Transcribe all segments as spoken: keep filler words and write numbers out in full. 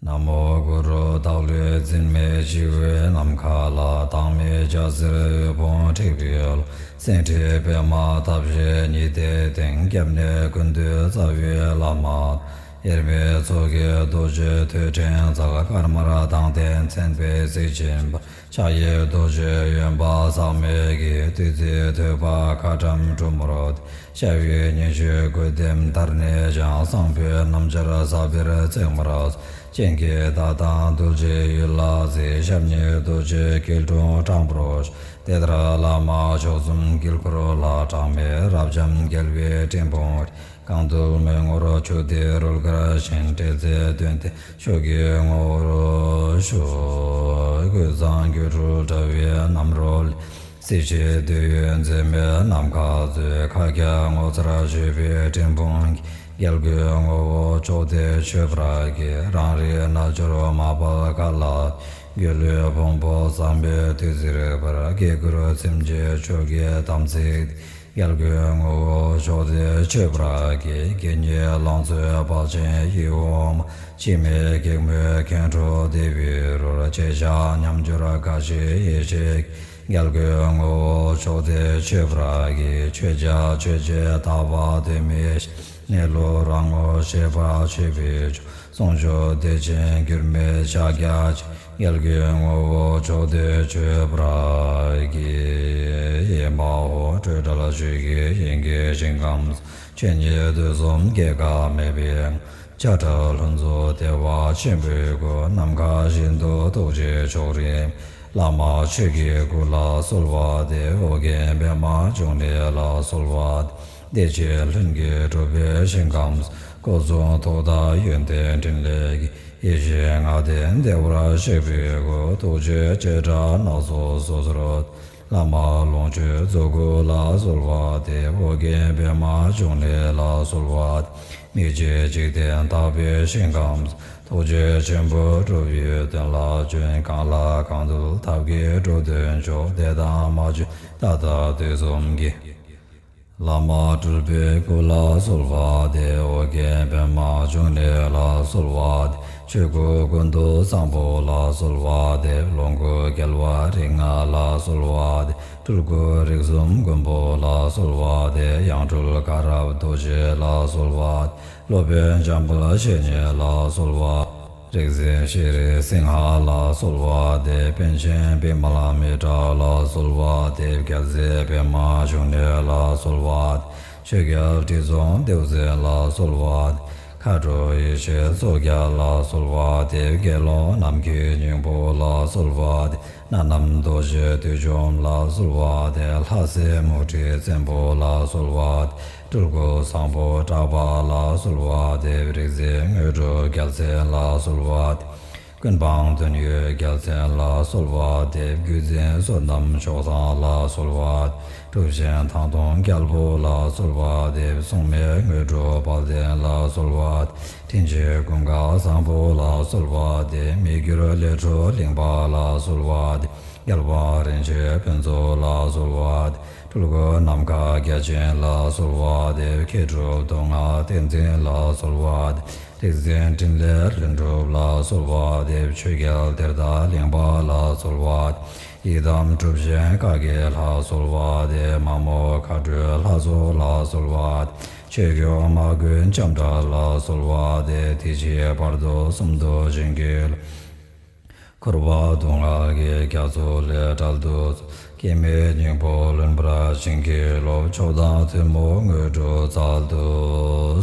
ན་མོ་གུ་རུ། བདག་བློའི་འཛིན་མེད་ཞི་བའི་ནམ་མཁའ་ལ། བདག་མེད་འཇའ་ཟེར་འོད་འབུམ་འཁྲིགས་པའི་ལ། སེང་ཁྲི་པདྨ་ཐབས་ཤེས་ཉི་ཟླའི་སྟེང་། སྐྱབས་གནས་ཀུན་འདུས་རྩ་བའི་བླ་མ། དབྱེར་མེད་མཚོ་སྐྱེས་རྡོ་རྗེ་ཐོད་ཕྲེང་རྩལ། དཀར་དམར་མདངས་ལྡན་མཚན་དཔེའི་གཟི་བྱིན་པ། ཕྱག་གཡས་རྡོ་རྗེ་གཡོན་པ་ཟག་མེད་ཀྱི། བདུད་རྩིའི་ཐོད་པ་ཁ་ཊྭཱཾ་གྲུ་མོར་བརྡེག་ཤ་བའི་ཉི་ཤུས་གོས་ལྡེམ་བདར་ནས་ཀྱང་། བསང་ཕོད་སྣམ་སྦྱར་ཟབ་པའི་རྩེ་མོར་བཙུགས། སྤྱན་གྱིས་བདག་དང་གདུལ་བྱའི་ཡུལ་ལ་གཟིགས། ཞབས་གཉིས་རྡོ་རྗེའི་སྐྱིལ་ཀྲུང་དྲང་པོར་བཞུགས། དེ་ལྟར་བླ་མ་མཆོག་གསུམ་དཀྱིལ་འཁོར་ལ། གྲངས་མེད་རབ་འབྱམས་རྒྱལ་བའི་སྤྲིན་ཕུང་རེག་གང་འདུལ་མོན་ངོར་ཆུ་གཏེར་རོལ་གར་བཞིན། འབྲེལ་ཚད་དོན་ལྡན་ཆོས་ཀྱི་ངོ་བོར་བཞུགས། ཀུན་བཟང་སྒྱུ་འཕྲུལ་དྲྭ་བའི་རྣམ་རོལ་ལས། གཟི་བརྗིད་འདོད་ཡོན་འཛད་མེད་ནམ་མཁའ་མཛོད། མཁའ་ཁྱབ་ངོ་མཚར་བརྗོད་པའི་སྤྲིན་ཕུང་གིས། རྒྱལ་ཀུན་ངོ་བོ་མཆོག་སྟེ་མཆོད་པར་བགྱི། རང་རིག་རྣལ་འབྱོར་མ་པ་ག་ལ། སྒྱུ་ལུས་ཕུང་པོ་ཟག་མེད་བདུད་རྩིར་སྦར། དཀྱིལ་འཁོར་ཚིམ་བྱེད་ཆོས་ཀྱི་དམ་ཚིག་ལྡན། རྒྱལ་ཀུན་ངོ་བོ་མཆོག་སྟེ་མཆོད་པར་བགྱི། དགེ་བསྙེན་ལང་ཚོའི་དཔལ་ཆེན་ཡིད་འོང་མ། འཆི་མེད་སྒེག་མོའི་ཁེངས་འགྲོ་བདེ་བའི་རོལ། བརྗེད་བྱ་ཉམས་འགྱུར་དགའ་བཞིའི་ཡེ་ཤེས་ཀྱིས། རྒྱལ་ཀུན་ངོ་བོ་མཆོག་སྟེ་མཆོད་པར་བགྱི། མཆོད་བྱ་མཆོད་བྱེད་དག་པ་དོན་མེད་ཤེས། གནས་ལུགས་རང་ངོ་ཤེས་པ་མཆོད་པའི་མཆོག་ཟུང་འཇུག་བདེ་ཆེན་འགྱུར་མེད་ཕྱག་རྒྱ་ཆེ། རྒྱལ་ཀུན་ངོ་བོ་མཆོག་སྟེ་མཆོད་པར་བགྱི། ཨེ་མ་ཧོ། སྤྲོས་བྲལ་ཆོས་ཀྱི་དབྱིངས་ཀྱི་ཞིང་ཁམས། ཆོས་ཉིད་དུས་གསུམ་སྐྱེ་འགག་མེད་པའི་ངང་། ཆགས་བྲལ་ལྷུན་རྫོགས་བདེ་བ་ཆེན་པོའི་སྐུ། ནམ་མཁའ་བཞིན་དུ་ཐུགས་རྗེའི་ཕྱོགས་རིས་མེད། བླ་མ་ཆོས་ཀྱི་སྐུ་ལ་གསོལ་བ་འདེབས། ཨོ་རྒྱན་པདྨ་འབྱུང་གནས་ལ་གསོལ་བ་འདེབས། བདེ་ཆེན་ལྷུན་གྱིས་གྲུབ་པའི་ཞིང་ཁམས་སུ། སྐུ་གསུང་ཐུགས་དང་ཡོན་ཏན་ཕྲིན་ལས་ཀྱིས། ཡེ་ཤེས་ལྔ་ལྡན་བདེ་བར་གཤེགས་པའི་སྐུ། ཐུགས་རྗེའི་བྱེ་བྲག་སྣ་ཚོགས་སོ་སོར། བླ་མ་ལོངས་སྤྱོད་རྫོགས་སྐུ་ལ་གསོལ་བ་འདེབས། ཨོ་རྒྱན་པདྨ་འབྱུང་གནས་ལ་གསོལ་བ་འདེབས། མི་མཇེད་འཇིག་རྟེན་དག་པའི་ཞིང་ཁམས་སུ། ཐུགས་རྗེ་ཆེན་པོས་སྒྲུབ་པའི་དོན་ལ་བྱོན། གང་ལ་གང་འདུལ་ཐབས་ཀྱིས་འགྲོ་དོན་སྐྱོང་། བདེ་དང་མ་བྱོན་ད་ལྟ་དུས་གསུམ་གྱི། བླ་མ་སྤྲུལ་པའི་སྐུ་ལ་གསོལ་བ་འདེབས། ཨོ་རྒྱན་པདྨ་འབྱུང་གནས་ལ་གསོལ་བ་འདེབས། ཆོས་སྐུ་ཀུན་ཏུ་བཟང་པོ་ལ་གསོལ་བ་འདེབས། ལོངས་སྐུ་རྒྱལ་བ་རིགས་ལྔ་ལ་གསོལ་བ་འདེབས། སྤྲུལ་སྐུ་རིགས་གསུམ་མགོན་པོ་ལ་གསོལ་བ་འདེབས། ཡང་སྤྲུལ་དགའ་རབ་རྡོ་རྗེ་ལ་གསོལ་བ་འདེབས། སློབ་དཔོན་འཇམ་དཔལ་བཤེས་གཉེན་ལ་གསོལ་བ། རིག་འཛིན་ཤྲཱི་སིང་ཧ་ལ་གསོལ་བ་འདེབས། པཎ་ཆེན་བི་མ་ལ་མི་ཏྲ་ལ་གསོལ་བ་འདེབས། རྒྱལ་སྲས་པདྨ་འབྱུང་གནས་ལ་གསོལ་བ་འདེབས། ཆོས་རྒྱལ་ཁྲི་སྲོང་ལྡེའུ་བཙན་ལ་གསོལ་བ་འདེབས། མཁའ་འགྲོ་ཡེ་ཤེས་མཚོ་རྒྱལ་ལ་གསོལ་བ་འདེབས། དགེ་སློང་ནམ་མཁའི་སྙིང་པོ་ལ་གསོལ་བ་འདེབས། སྣ་ནམ་རྡོ་རྗེ་བདུད་འཇོམས་ལ་གསོལ་བ་འདེབས། ལྷ་སྲས་མུ་ཁྲི་བཙན་པོ་ལ་གསོལ་བ་འདེབས། སྤྲུལ་སྐུ་བཟང་པོ་གྲགས་པ་ལ་གསོལ་བ་འདེབས། རིག་འཛིན་དངོས་གྲུབ་རྒྱལ་མཚན་ལ་གསོལ་བ་འདེབས། ཀུན་སྤངས་དོན་ཡོད་རྒྱལ་མཚན་ལ་གསོལ་བ་འདེབས། བརྒྱུད་འཛིན་བསོད་ནམས་མཆོག་བཟང་ལ་གསོལ་བ་འདེབས། གྲུབ་ཆེན་ཐང་སྟོང་རྒྱལ་པོ་ལ་གསོལ་བ་འདེབས། སྲུང་མའི་དངོས་གྲུབ་དཔལ་ལྡན་ལ་གསོལ་བ་འདེབས། དྲིན་ཅན་ཀུན་དགའ་བཟང་པོ་ལ་གསོལ་བ་འདེབས། མི་འགྱུར་ལས་འཕྲོ་གླིང་པ་ལ་གསོལ་བ་འདེབས། རྒྱལ་བ་རིན་ཆེན་ཕུན་ཚོགས་ལ་གསོལ་བ་འདེབས། སྤྲུལ་སྐུ་ནམ་མཁའ་བརྒྱ་བྱིན་ལ་གསོལ་བ་འདེབས། མཁས་གྲུབ་མདོ་སྔགས་ཏིང་འཛིན་ལ་གསོལ་བ་འདེབས། རིག་འཛིན་ཕྲིན་ལས་ལྷུན་གྲུབ་ལ་གསོལ་བ་འདེབས། ཆོས་རྒྱལ་གཏེར་བདག་གླིང་པ་ལ་གསོལ་བ་འདེབས། ཡི་དམ་གྲུབ་ཆེན་བཀའ་བརྒྱད་ལ་གསོལ་བ་འདེབས། མ་མོ་མཁའ་འགྲོའི་ལྷ་ཚོགས་ལ་གསོལ་བ་འདེབས། ཆོས་སྐྱོང་མ་དགོན་ལྕམ་དྲལ་ལ་གསོལ་བ་འདེབས། དེ་ཕྱིའི་བར་དོ་གསུམ་དུ་བྱིན་གྱིས་རློབས། འཁོར་བ་སྡུག་བསྔལ་གྱི་རྒྱ་མཚོ་ལས་བསྒྲལ་དུ་གསོལ། སྐྱེ་མེད་སྙིང་པོ་ལྷུན་པར་བྱིན་གྱིས་རློབས། མཆོག་དང་ཐུན་མོང་དངོས་གྲུབ་སྩལ་དུ་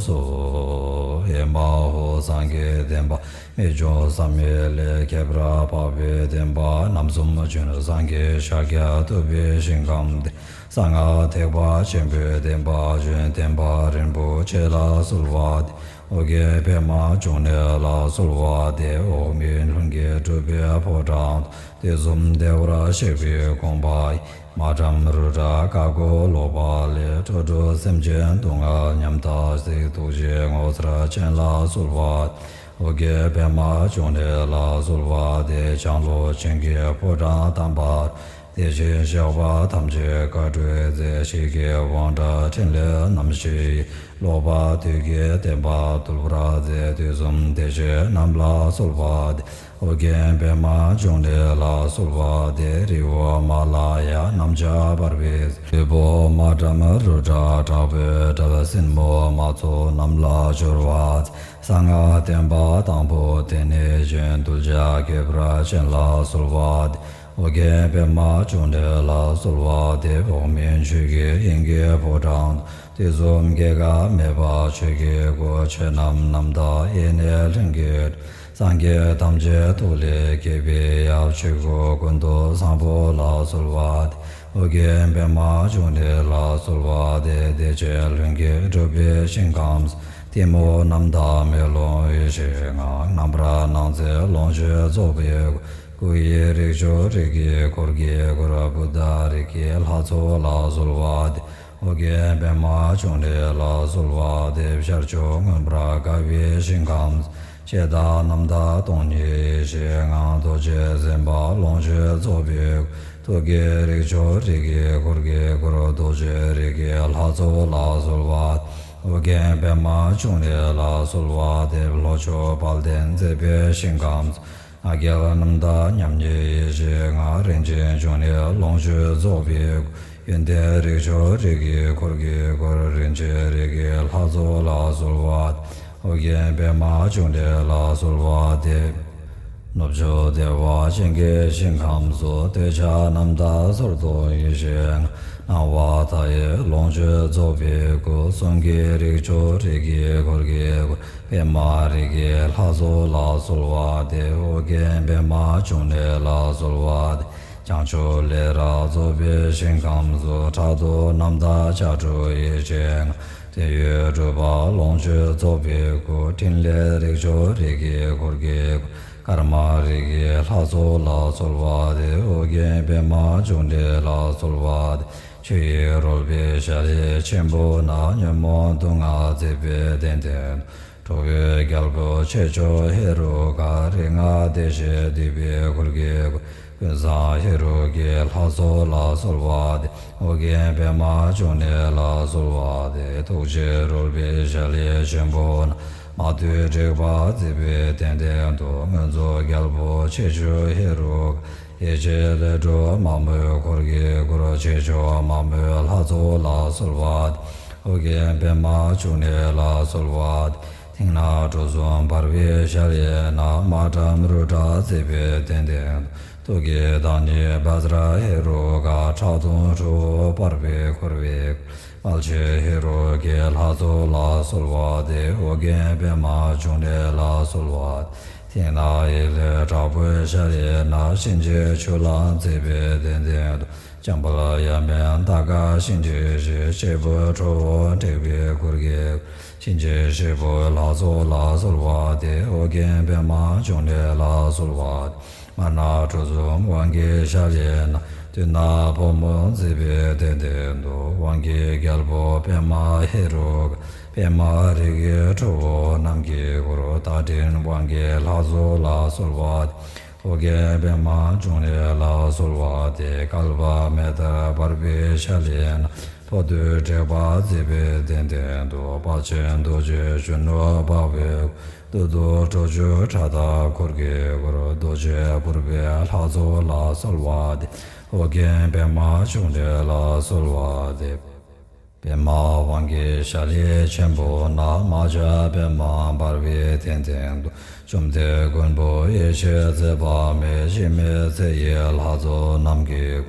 གསོལ། ཨེ་མ་ཧོ། སངས་རྒྱས་བསྟན་པ་རྨད་བྱུང་བསམ་ཡས་ལས། ཁྱད་པར་འཕགས་པའི་བསྟན་པ་རྣམ་གསུམ་འབྱུང་གནས། སངས་རྒྱས་ཤཱཀྱ་ཐུབ་པའི་ཞིང་ཁམས་བསྟན། གསང་སྔགས་ཐེག་པ་ཆེན་པོའི་བསྟན་པ་འབྱུང་། བསྟན་པ་རིན་པོ་ཆེ་ལ་གསོལ་བ་འདེབས། ཨོ་རྒྱན་པདྨ་འབྱུང་གནས་ལ་གསོལ་བ་འདེབས། འོག་མིན་ལྷུན་གྱིས་གྲུབ་པའི་ཕོ་བྲང་དུ། དུས་གསུམ་བདེ་བར་གཤེགས་པའི་དགོངས་པ་ཡིས། མ་བཀྲམ་རུ་དྲ་བཀའ་བསྒོ་ལོག་པ་ལས། འགྲོ་དྲུག་སེམས་ཅན་སྡུག་བསྔལ་ཉམས་དག་གཟིགས། ཐུགས་རྗེའི་ངོ་མཚར་ཅན་ལ་གསོལ་བ་འདེབས། ཨོ་རྒྱན་པདྨ་འབྱུང་གནས་ལ་གསོལ་བ་འདེབས། བྱང་ལུགས་བྱིན་གྱིས་ཕོ་བྲང་དམ་པར། དེ་བཞིན་གཤེགས་པ་ཐམས་ཅད་བཀའ་བགྲོས་མཛད། ཞིང་གི་དབང་དྲག་ཕྲིན་ལས་རྣམ་བཞི་ཡི། ཀློག་པ་དུས་ཀྱི་བསྟན་པ་འདུལ་བར་མཛད། དུས་གསུམ་བདེ་གཤེགས་རྣམས་ལ་གསོལ་བ་འདེབས། ཨོ་རྒྱན་པདྨ་འབྱུང་གནས་ལ་གསོལ་བ་འདེབས། རི་བོ་མ་ལ་ཡ་རྣམས་ཀྱང་འབར་བའི། ལུས་པོ་མ་བཀྲམ་རུ་དྲག་དྲག་པོའི་དྲ་བས། སྲིན་མོ་དམག་ཚོགས་རྣམས་ལ་སྦྱོར་བ། གསང་སྔགས་བསྟན་པ་དང་པོ་དེ་ནས་བྱོན། གདུལ་བྱ་གད་པར་ཅན་ལ་གསོལ་བ་འདེབས། ཨོ་རྒྱན་པདྨ་འབྱུང་གནས་ལ་གསོལ་བ་འདེབས། འོག་མིན་ཆོས་ཀྱི་དབྱིངས་ཀྱི་ཕོ་བྲང་དུ། དུས་གསུམ་སྐྱེ་འགག་མེད་པ་ཆོས་ཀྱི་སྐུ། ཆོས་རྣམས་རྣམ་དག་ཡེ་ནས་ལྷུན་གྱིས། སངས་རྒྱས་ཐམས་ཅད་ཐུགས་ལས་སྐྱེས་པའི་ཡབ། ཆོས་སྐུ་ཀུན་ཏུ་བཟང་པོ་ལ་གསོལ་བ་འདེབས། ཨོ་རྒྱན་པདྨ་འབྱུང་གནས་ལ་གསོལ་བ་འདེབས། བདེ་ཆེན་ལྷུན་གྱིས་གྲུབ་པའི་ཞིང་ཁམས། གཏི་མུག་རྣམ་དག་མེ་ལོང་ཡེ་ཤེས་ངང་། རྣམ་པར་སྣང་མཛད་ལོངས་སྤྱོད་རྫོགས་པའི་སྐུ། སྐུ་ཡི་རིགས་མཆོག་རིགས་ཀྱི་འཁོར་གྱིས་བསྐོར། བུདྡྷ་རིགས་ཀྱི་ལྷ་ཚོགས་ལ་གསོལ་བ་འདེབས། ཨོ་རྒྱན་པདྨ་འབྱུང་གནས་ལ་གསོལ་བ་འདེབས། ཤར་ཕྱོགས་མངོན་པར་དགའ་བའི་ཞིང་ཁམས། ཤེས་དང་རྣམ་དག་སྟོང་ཉིད་ཡེ་ཤེས་ངང་། རྡོ་རྗེ་འཛིན་པ་ལོངས་སྤྱོད་རྫོགས་པའི། ཐུགས་ཀྱི་རིགས་མཆོག་རིགས་ཀྱི་འཁོར་གྱིས་བསྐོར། རྡོ་རྗེ་རིགས་ཀྱི་ལྷ་ཚོགས་ལ་གསོལ་བ། ཨོ་རྒྱན་པདྨ་འབྱུང་གནས་ལ་གསོལ་བ་འདེབས། ལྷོ་ཕྱོགས་དཔལ་ལྡན་མཛེས་པའི་ཞིང་ཁམས། ང་རྒྱལ་རྣམ་དག་མཉམ་ཉིད་ཡེ་ཤེས་ངང་། རིན་ཆེན་འབྱུང་གནས་ལོངས་སྤྱོད་རྫོགས་པའི། ཡོན་ཏན་རིགས་མཆོག་རིགས་ཀྱི་འཁོར་གྱིས་བསྐོར། རིན་ཆེན་རིགས་ཀྱི་ལྷ་ཚོགས་ལ་གསོལ་བ། ཨོ་རྒྱན་པདྨ་འབྱུང་གནས་ལ་གསོལ་བ་འདེབས། ནུབ་ཕྱོགས་བདེ་བ་ཅན་གྱི་ཞིང་ཁམས་སུ། འདོད་ཆགས་རྣམ་དག་སོར་མོ་ཡེ་ཤེས་ངང་། སྣང་བ་མཐའ་ཡས་ལོངས་སྤྱོད་རྫོགས་པའི་སྐུ། གསུང་གི་རིགས་མཆོག་རིགས་ཀྱི་འཁོར་གྱིས་བསྐོར། པདྨ་རིགས་ཀྱི་ལྷ་ཚོགས་ལ་གསོལ་བ་འདེབས། ཨོ་རྒྱན་པདྨ་འབྱུང་གནས་ལ་གསོལ་བ་འདེབས། བྱང་ཆུབ་ལས་རབ་རྫོགས་པའི་ཞིང་ཁམས་སུ། ཕྲག་དོག་རྣམ་དག་ལྕགས་སྒྲོག་ཡེ་ཤེས་ངང་། དོན་ཡོད་གྲུབ་པ་ལོངས་སྤྱོད་རྫོགས་པའི་སྐུ། ཕྲིན་ལས་རིགས་མཆོག་རིགས་ཀྱི་འཁོར་གྱིས་བསྐོར། ཀརྨ་རིགས་ཀྱི་ལྷ་ཚོགས་ལ་གསོལ་བ་འདེབས། ཨོ་རྒྱན་པདྨ་འབྱུང་གནས་ལ་གསོལ་བ་འདེབས། ཆུ་ཡིས་རོལ་པའི་གཞལ་ཡས་ཆེན་པོ་ན། ཉོན་མོངས་དུག་ལྔ་འཛད་པའི་གདན་སྟེང་དུ། ཁྲོ་བོའི་རྒྱལ་པོ་ཆེ་མཆོག་ཧེ་རུ་ཀ། རིགས་ལྔ་བདེ་གཤེགས་འདུས་པའི་འཁོར་གྱིས་བསྐོར། ཀུན་བཟང་ཧེ་རུ་ཀའི་ལྷ་ཚོགས་ལ་གསོལ་བ་འདེབས། ཨོ་རྒྱན་པདྨ་འབྱུང་གནས་ལ་གསོལ་བ་འདེབས། ཐུགས་རྗེས་རོལ་པའི་གཞལ་ཡས་ཆེན་པོ་ན། མ་བདུད་དྲེགས་པ་འཛིན་པའི་གདན་སྟེང་དུ། མངོན་རྫོགས་རྒྱལ་པོ་ཆེ་མཆོག་ཧེ་རུ་ཀ། ཡེ་ཤེས་ལས་སྒྲོལ་མ་མོའི་འཁོར་གྱིས་བསྐོར། ཆེ་མཆོག་མ་མོའི་ལྷ་ཚོགས་ལ་གསོལ་བ་འདེབས། ཨོ་རྒྱན་པདྨ་འབྱུང་གནས་ལ་གསོལ་བ་འདེབས། མཐིང་ནག་གྲུ་གསུམ་འབར་བའི་གཞལ་ཡས་ན། དམར་ཁྲམ་རུ་དྲག་མཛེས་པའི་གདན་སྟེང་དུ། ཐུགས་ཀྱི་བདག་ཉིད་བཛྲ་ཧེ་རུ་ཀ། ཁྲག་འཐུང་ཁྲོ་བོ་འབར་བས་འཁོར་བའི། དམར་ཕྱོགས་ཧེ་རུ་ཀའི་ལྷ་ཚོགས་ལ་གསོལ་བ་འདེབས། ཨོ་རྒྱན་པདྨ་འབྱུང་གནས་ལ་གསོལ་བ་འདེབས། མཐིང་ནག་ཡེ་ལེ་དྲག་པོའི་གཞལ་ཡས་ན། གཤིན་རྗེ་ཆོས་ལ་མཛེས་པའི་གདན་སྟེང་དུ། འཇམ་དཔལ་དབྱར་མེ་ཟླ་དཀར་ཤིང་ཁྲི་བཞི། གཅེར་བུ་ཁྲོ་བོ་དྲེགས་པའི་འཁོར་གྱིས། གཤིན་རྗེ་གཤེད་པོའི་ལྷ་ཚོགས་ལ་གསོལ་བ་འདེབས། ཨོ་རྒྱན་པདྨ་འབྱུང་གནས་ལ་གསོལ་བ་འདེབས། དམར་ནག་གྲུ་གསུམ་དབང་གི་གཞལ་ཡས་ན། བདུད་ནག་ཕོ་མོ་མཛེས་པའི་གདན་སྟེང་དུ། དབང་གི་རྒྱལ་པོ་པདྨ་ཧེ་རུ་ཀ། པདྨ་རིགས་ཀྱི་ཁྲོ་བོ་རྣམས་ཀྱིས་བསྐོར། དྭ་སྤྲིན་དབང་གི་ལྷ་ཚོགས་ལ་གསོལ་བ་འདེབས། ཨོ་རྒྱན་པདྨ་འབྱུང་གནས་ལ་གསོལ་བ་འདེབས། བསྐལ་པ་མེ་ལྟར་འབར་བའི་གཞལ་ཡས་ན། ཕོ་བདུད་དྲེགས་པ་མཛེས་པའི་གདན་སྟེང་དུ། དཔལ་ཆེན་རྡོ་རྗེ་གཞོན་ནུ་དཔའ་བོས། བདུད་འདུལ་ཁྲོ་ཆུ་ཁྲག་དང་འཁོར་གྱིས་བསྐོར། རྡོ་རྗེ་ཕུར་པའི་ལྷ་ཚོགས་ལ་གསོལ་བ་འདེབས། ཨོ་རྒྱན་པདྨ་འབྱུང་གནས་ལ་གསོལ་བ་འདེབས། པདྨ་དབང་གི་གཞལ་ཡས་ཆེན་པོ་ན། རྨ་བྱ་པདྨ་འབར་བའི་གདན་སྟེང་དུ། བཅོམ་ལྡན་མགོན་པོ་ཡེ་ཤེས་མཛད་པ་མེད། འཆི་མེད་རྩེ་ཡི་ལྷ་ཚོགས་རྣམས་ཀྱིས།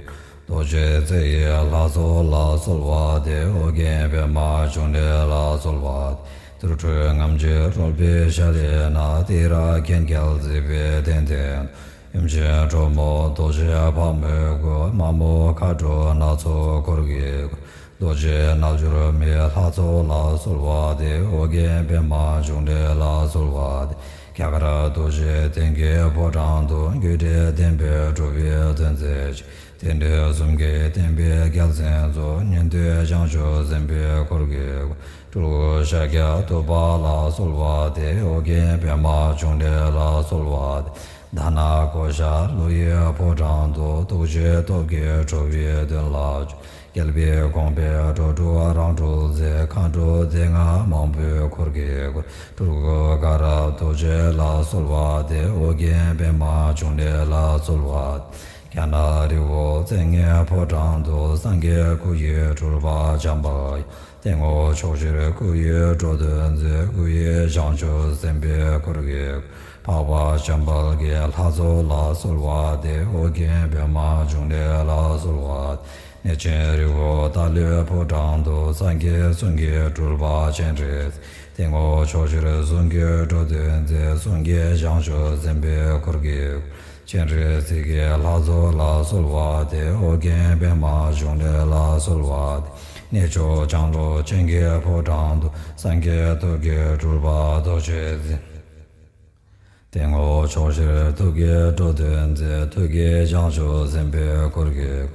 རྡོ་རྗེ་རྩེ་ཡི་ལྷ་ཚོགས་ལ་གསོལ་བ་འདེབས། ཨོ་རྒྱན་པདྨ་འབྱུང་གནས་ལ་གསོལ་བ་འདེབས། དུར་ཁྲོད་རྔམ་བརྗིད་རོལ་པའི་གཞལ་ཡས་ན། ཏི་ར་གན་རྐྱལ་མཛེས་པའི་གདན་སྟེང་དུ། ཡུམ་ཆེན་ཁྲོ་མོ་རྡོ་རྗེ་ཕག་མོའི་སྐུ། མ་མོ་མཁའ་འགྲོ་སྣ་ཚོགས་འཁོར་གྱིས། རྡོ་རྗེ་རྣལ་འབྱོར་མའི་ལྷ་ཚོགས་ལ་གསོལ་བ་འདེབས། ཨོ་རྒྱན་པདྨ་འབྱུང་གནས་ལ་གསོལ་བ་འདེབས། རྒྱ་གར་རྡོ་རྗེ་གདན་གྱི་ཕོ་བྲང་དུ། རྒྱུད་སྡེ་བསྟན་པའི་སྒྲུབ་པའི་གདུང་རྩེ་ཆེ། རྟེན་འབྲེལ་གསུམ་གྱི་བསྟན་པའི་རྒྱལ་མཚན་རྫོགས། ཉན་ཐོས་བྱང་ཆུབ་སེམས་དཔའི་འཁོར་གྱིས། སྤྲུལ་སྐུ་ཤཱཀྱ་ཐུབ་པ་ལ་གསོལ་བ་འདེབས། ཨོ་རྒྱན་པདྨ་འབྱུང་གནས་ལ་གསོལ་བ་འདེབས། དྷ་ན་ཀོ་ཤ་ཀླུ་ཡི་ཕོ་བྲང་དུ། ཐུགས་རྗེའི་སྟོབས་ཀྱིས་འགྲོ་བའི་དོན་ལ་བཅུག་རྒྱལ་པོའི་དགོངས་པས་འགྲོ་དྲུག་རང་གྲོལ་མཛད། མཁའ་འགྲོ་སྡེ་ལྔ་མང་པོས་འཁོར་གྱིས་བསྐོར། སྤྲུལ་སྐུ་དགའ་རབ་རྡོ་རྗེ་ལ་གསོལ་བ་འདེབས། ཨོ་རྒྱན་པདྨ་འབྱུང་གནས་ལ་གསོལ་བ་འདེབས། རྒྱ་ནག་རི་བོ་རྩེ་ལྔའི་ཕོ་བྲང་དུ། སངས་རྒྱས་སྐུ་ཡི་སྤྲུལ་པ་འཇམ་དཔལ་དབྱངས། སྟེང་འོག་ཕྱོགས་བཅུར་སྐུ་ཡི་འགྲོ་དོན་མཛད། སྐུ་ཡི་བྱང་ཆུབ་སེམས་དཔའི་འཁོར་གྱིས། འཕགས་པ་འཇམ་དཔལ་གྱི་ལྷ་ཚོགས་ལ་གསོལ་བ་འདེབས། ཨོ་རྒྱན་པདྨ་འབྱུང་གནས་ལ་གསོལ་བ་འདེབས། གནས་ཆེན་རི་བོ་ཏཱ་ལའི་ཕོ་བྲང་དུ། སངས་རྒྱས་གསུང་གི་སྤྲུལ་པ་སྤྱན་རས། སྟེང་འོག་ཕྱོགས་བཅུར་གསུང་གི་འགྲོ་དོན་མཛད། གསུང་གི་བྱང་ཆུབ་སེམས་དཔའི་འཁོར་གྱིས། སྤྱན་རས་གཟིགས་ཀྱི་ལྷ་ཚོགས་ལ་གསོལ་བ་འདེབས། ཨོ་རྒྱན་པདྨ་འབྱུང་གནས་ལ་གསོལ་བ་འདེབས། གནས་མཆོག་ལྕང་ལོ་ཅན་གྱི་ཕོ་བྲང་དུ། སངས་རྒྱས་ཐུགས་ཀྱི་སྤྲུལ་པ་རྡོ་རྗེ་འཛིན། སྟེང་འོག་ཕྱོགས་བཅུར་ཐུགས་ཀྱི་འགྲོ་དོན་མཛད། ཐུགས་ཀྱི་བྱང་ཆུབ་སེམས་དཔའི་འཁོར་གྱིས།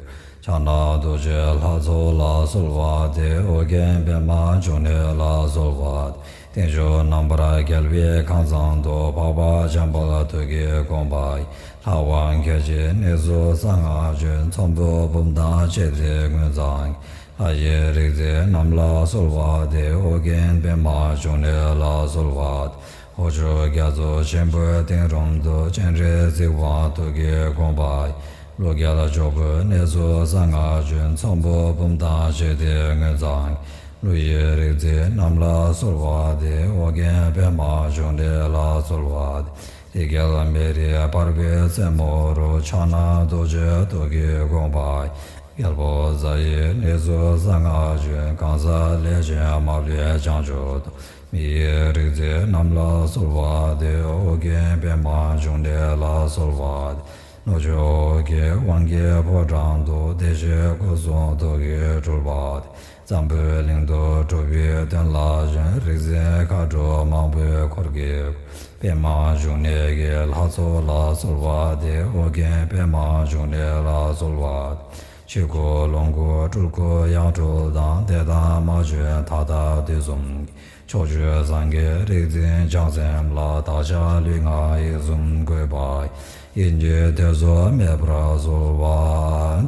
ཕྱག་ན་རྡོ་རྗེ་ལྷ་ཚོགས་ལ་གསོལ་བ་འདེབས། ཨོ་རྒྱན་པདྨ་འབྱུང་གནས་ལ་གསོལ་བ་འདེབས། རྟེན་མཆོག་རྣམ་པར་རྒྱལ་བའི་ཁང་བཟང་དུ། འཕགས་པ་འཇམ་དཔལ་ཐུགས་ཀྱི་དགོངས་པ་ཡིས། ལྷ་དབང་རྒྱ་ཆེན་གནས་སུ་གསང་སྔགས་བྱོན། ཚོམ་བུ་འབུམ་དང་བཅས་ཏེ་མངོན་བརྩམས། ལྷ་ཡི་རིག་འཛིན་རྣམས་ལ་གསོལ་བ་འདེབས། ཨོ་རྒྱན་པདྨ་འབྱུང་གནས་ལ་གསོལ་བ་འདེབས། ཧོར་ཕྱོགས་རྒྱ་མཚོ་ཆེན་པོའི་གཏིང་རོམ་དུ། སྤྱན་རས་གཟིགས་དབང་ཐུགས་ཀྱི་དགོངས་པ་ཡིས། ཀླུ་རྒྱལ་འཇོག་པོའི་གནས་སུ་གསང་སྔགས་བྱོན། ཚོམ་བུ་འབུམ་དང་བཅས་ཏེ་མངོན་བརྩམས། ཀླུ་ཡི་རིག་འཛིན་རྣམས་ལ་གསོལ་བ་འདེབས། ཨོ་རྒྱན་པདྨ་འབྱུང་གནས་ལ་གསོལ་བ་འདེབས། རིགས་རྒྱལ་མེ་རི་འབར་བའི་རྩེ་མོ་རུ། ཕྱག་ན་རྡོ་རྗེ་ཐུགས་ཀྱི་དགོངས་པ་ཡིས། རྒྱལ་པོ་རྫ་ཡི་གནས་སུ་གསང་སྔགས་བྱོན། གང་ཟག་ལས་ཅན་མ་ལུས་བྱང་ཆུབ་ཏུ། མི་ཡི་རིག་འཛིན་རྣམས་ལ་གསོལ་བ་འདེབས། ཨོ་རྒྱན་པདྨ་འབྱུང་གནས་ལ་གསོལ་བ་འདེབས། ནུབ་ཕྱོགས་ཀྱི་དབང་གི་ཕོ་བྲང་དུ། བདེ་གཤེགས་སྐུ་གསུང་ཐུགས་ཀྱི་སྤྲུལ་པ་འདེབས། འཛམ་བུའི་གླིང་དུ་འགྲོ་བའི་དོན་ལ་བྱོན། རིག་འཛིན་མཁའ་འགྲོ་མང་པོའི་འཁོར་གྱིས། པདྨ་འབྱུང་གནས་ཀྱི་ལྷ་ཚོགས་ལ་གསོལ་བ་འདེབས། ཨོ་རྒྱན་པདྨ་འབྱུང་གནས་ལ་གསོལ་བ་འདེབས། ཆོས་སྐུ་ལོངས་སྐུ་སྤྲུལ་སྐུ་ཡང་སྤྲུལ་དང་། འདས་དང་མ་བྱོན་ད་ལྟ་དུས་གསུམ་གྱི། ཕྱོགས་བཅུའི་སངས་རྒྱས་རིག་འཛིན་བྱང་སེམས་ལ། བདག་ཅག་ལུས་ངག་ཡིད་གསུམ་བཀོད་པ་ཡིས། སྙིང་རྗེའི་གཏེར་མཛོད་མེད་པར་གསོལ་བ་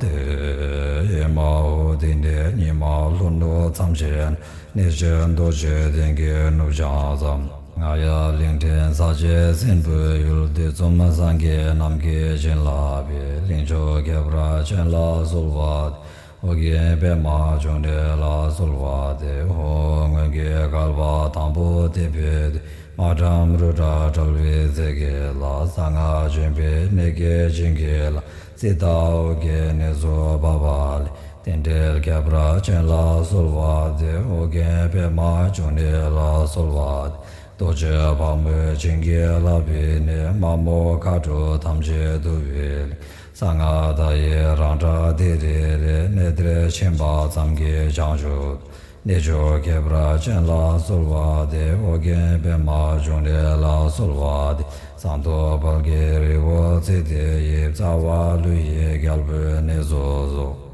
འདེབས། ཨེ་མ་ཧོ། དེ་ནས་ཉི་མ་ལྷོ་ནུབ་མཚམས་ཆེན། གནས་ཆེན་རྡོ་རྗེ་གདན་གྱི་ནུབ་བྱང་མཚམས། རྔ་ཡབ་གླིང་ཕྲན་ས་དཔྱལ་སྲིན་པོའི་ཡུལ། དུས་གསུམ་སངས་རྒྱས་རྣམས་ཀྱིས་བྱིན་བརླབས་པའི། གླིང་མཆོག་ཁྱད་པར་ཅན་ལ་གསོལ་བ། ཨོ་རྒྱན་པདྨ་འབྱུང་གནས་ལ་གསོལ་བ་འདེབས། ཧོ། སྔོན་གྱི་བསྐལ་པ་དང་པོ་འདས་པའི་དུས། མ་བཀྲམ་རུ་དྲ་བྲལ་བའི་ཚལ་གྱི་ལ། གསང་སྔགས་ལྗོན་པའི་གནས་ཀྱི་བྱིན་གྱིས་བརླབས། ཙིཏྟ་ཨོ་རྒྱན་གནས་སུ་བབས་པ་ལས། རྟེན་འབྲེལ་ཁྱད་པར་ཅན་ལ་གསོལ་བ་འདེབས། ཨོ་རྒྱན་པདྨ་འབྱུང་གནས་ལ་གསོལ་བ་འདེབས། རྡོ་རྗེ་ཕག་མོའི་བྱིན་གྱིས་བརླབས་པའི་གནས། དམར་མོ་མཁའ་འགྲོ་ཐམས་ཅད་འདུ་བའི་གླིང་། གསང་སྔགས་མཐའ་ཡས་རང་སྒྲ་དི་རི་རི། གནས་དེར་ཕྱིན་པ་ཙམ་གྱིས་བྱང་ཆུབ། གནས་མཆོག་ཁྱད་པར་ཅན་ལ་གསོལ་བ་འདེབས། ཨོ་རྒྱན་པདྨ་འབྱུང་གནས་ལ་གསོལ་བ་འདེབས། ཟངས་མདོག་དཔལ་གྱི་རི་བོ་ཙི་ཏི་ཡི། རྩ་བ་ཀླུ་ཡི་རྒྱལ་པོའི་གནས་སུ་གཟིགས།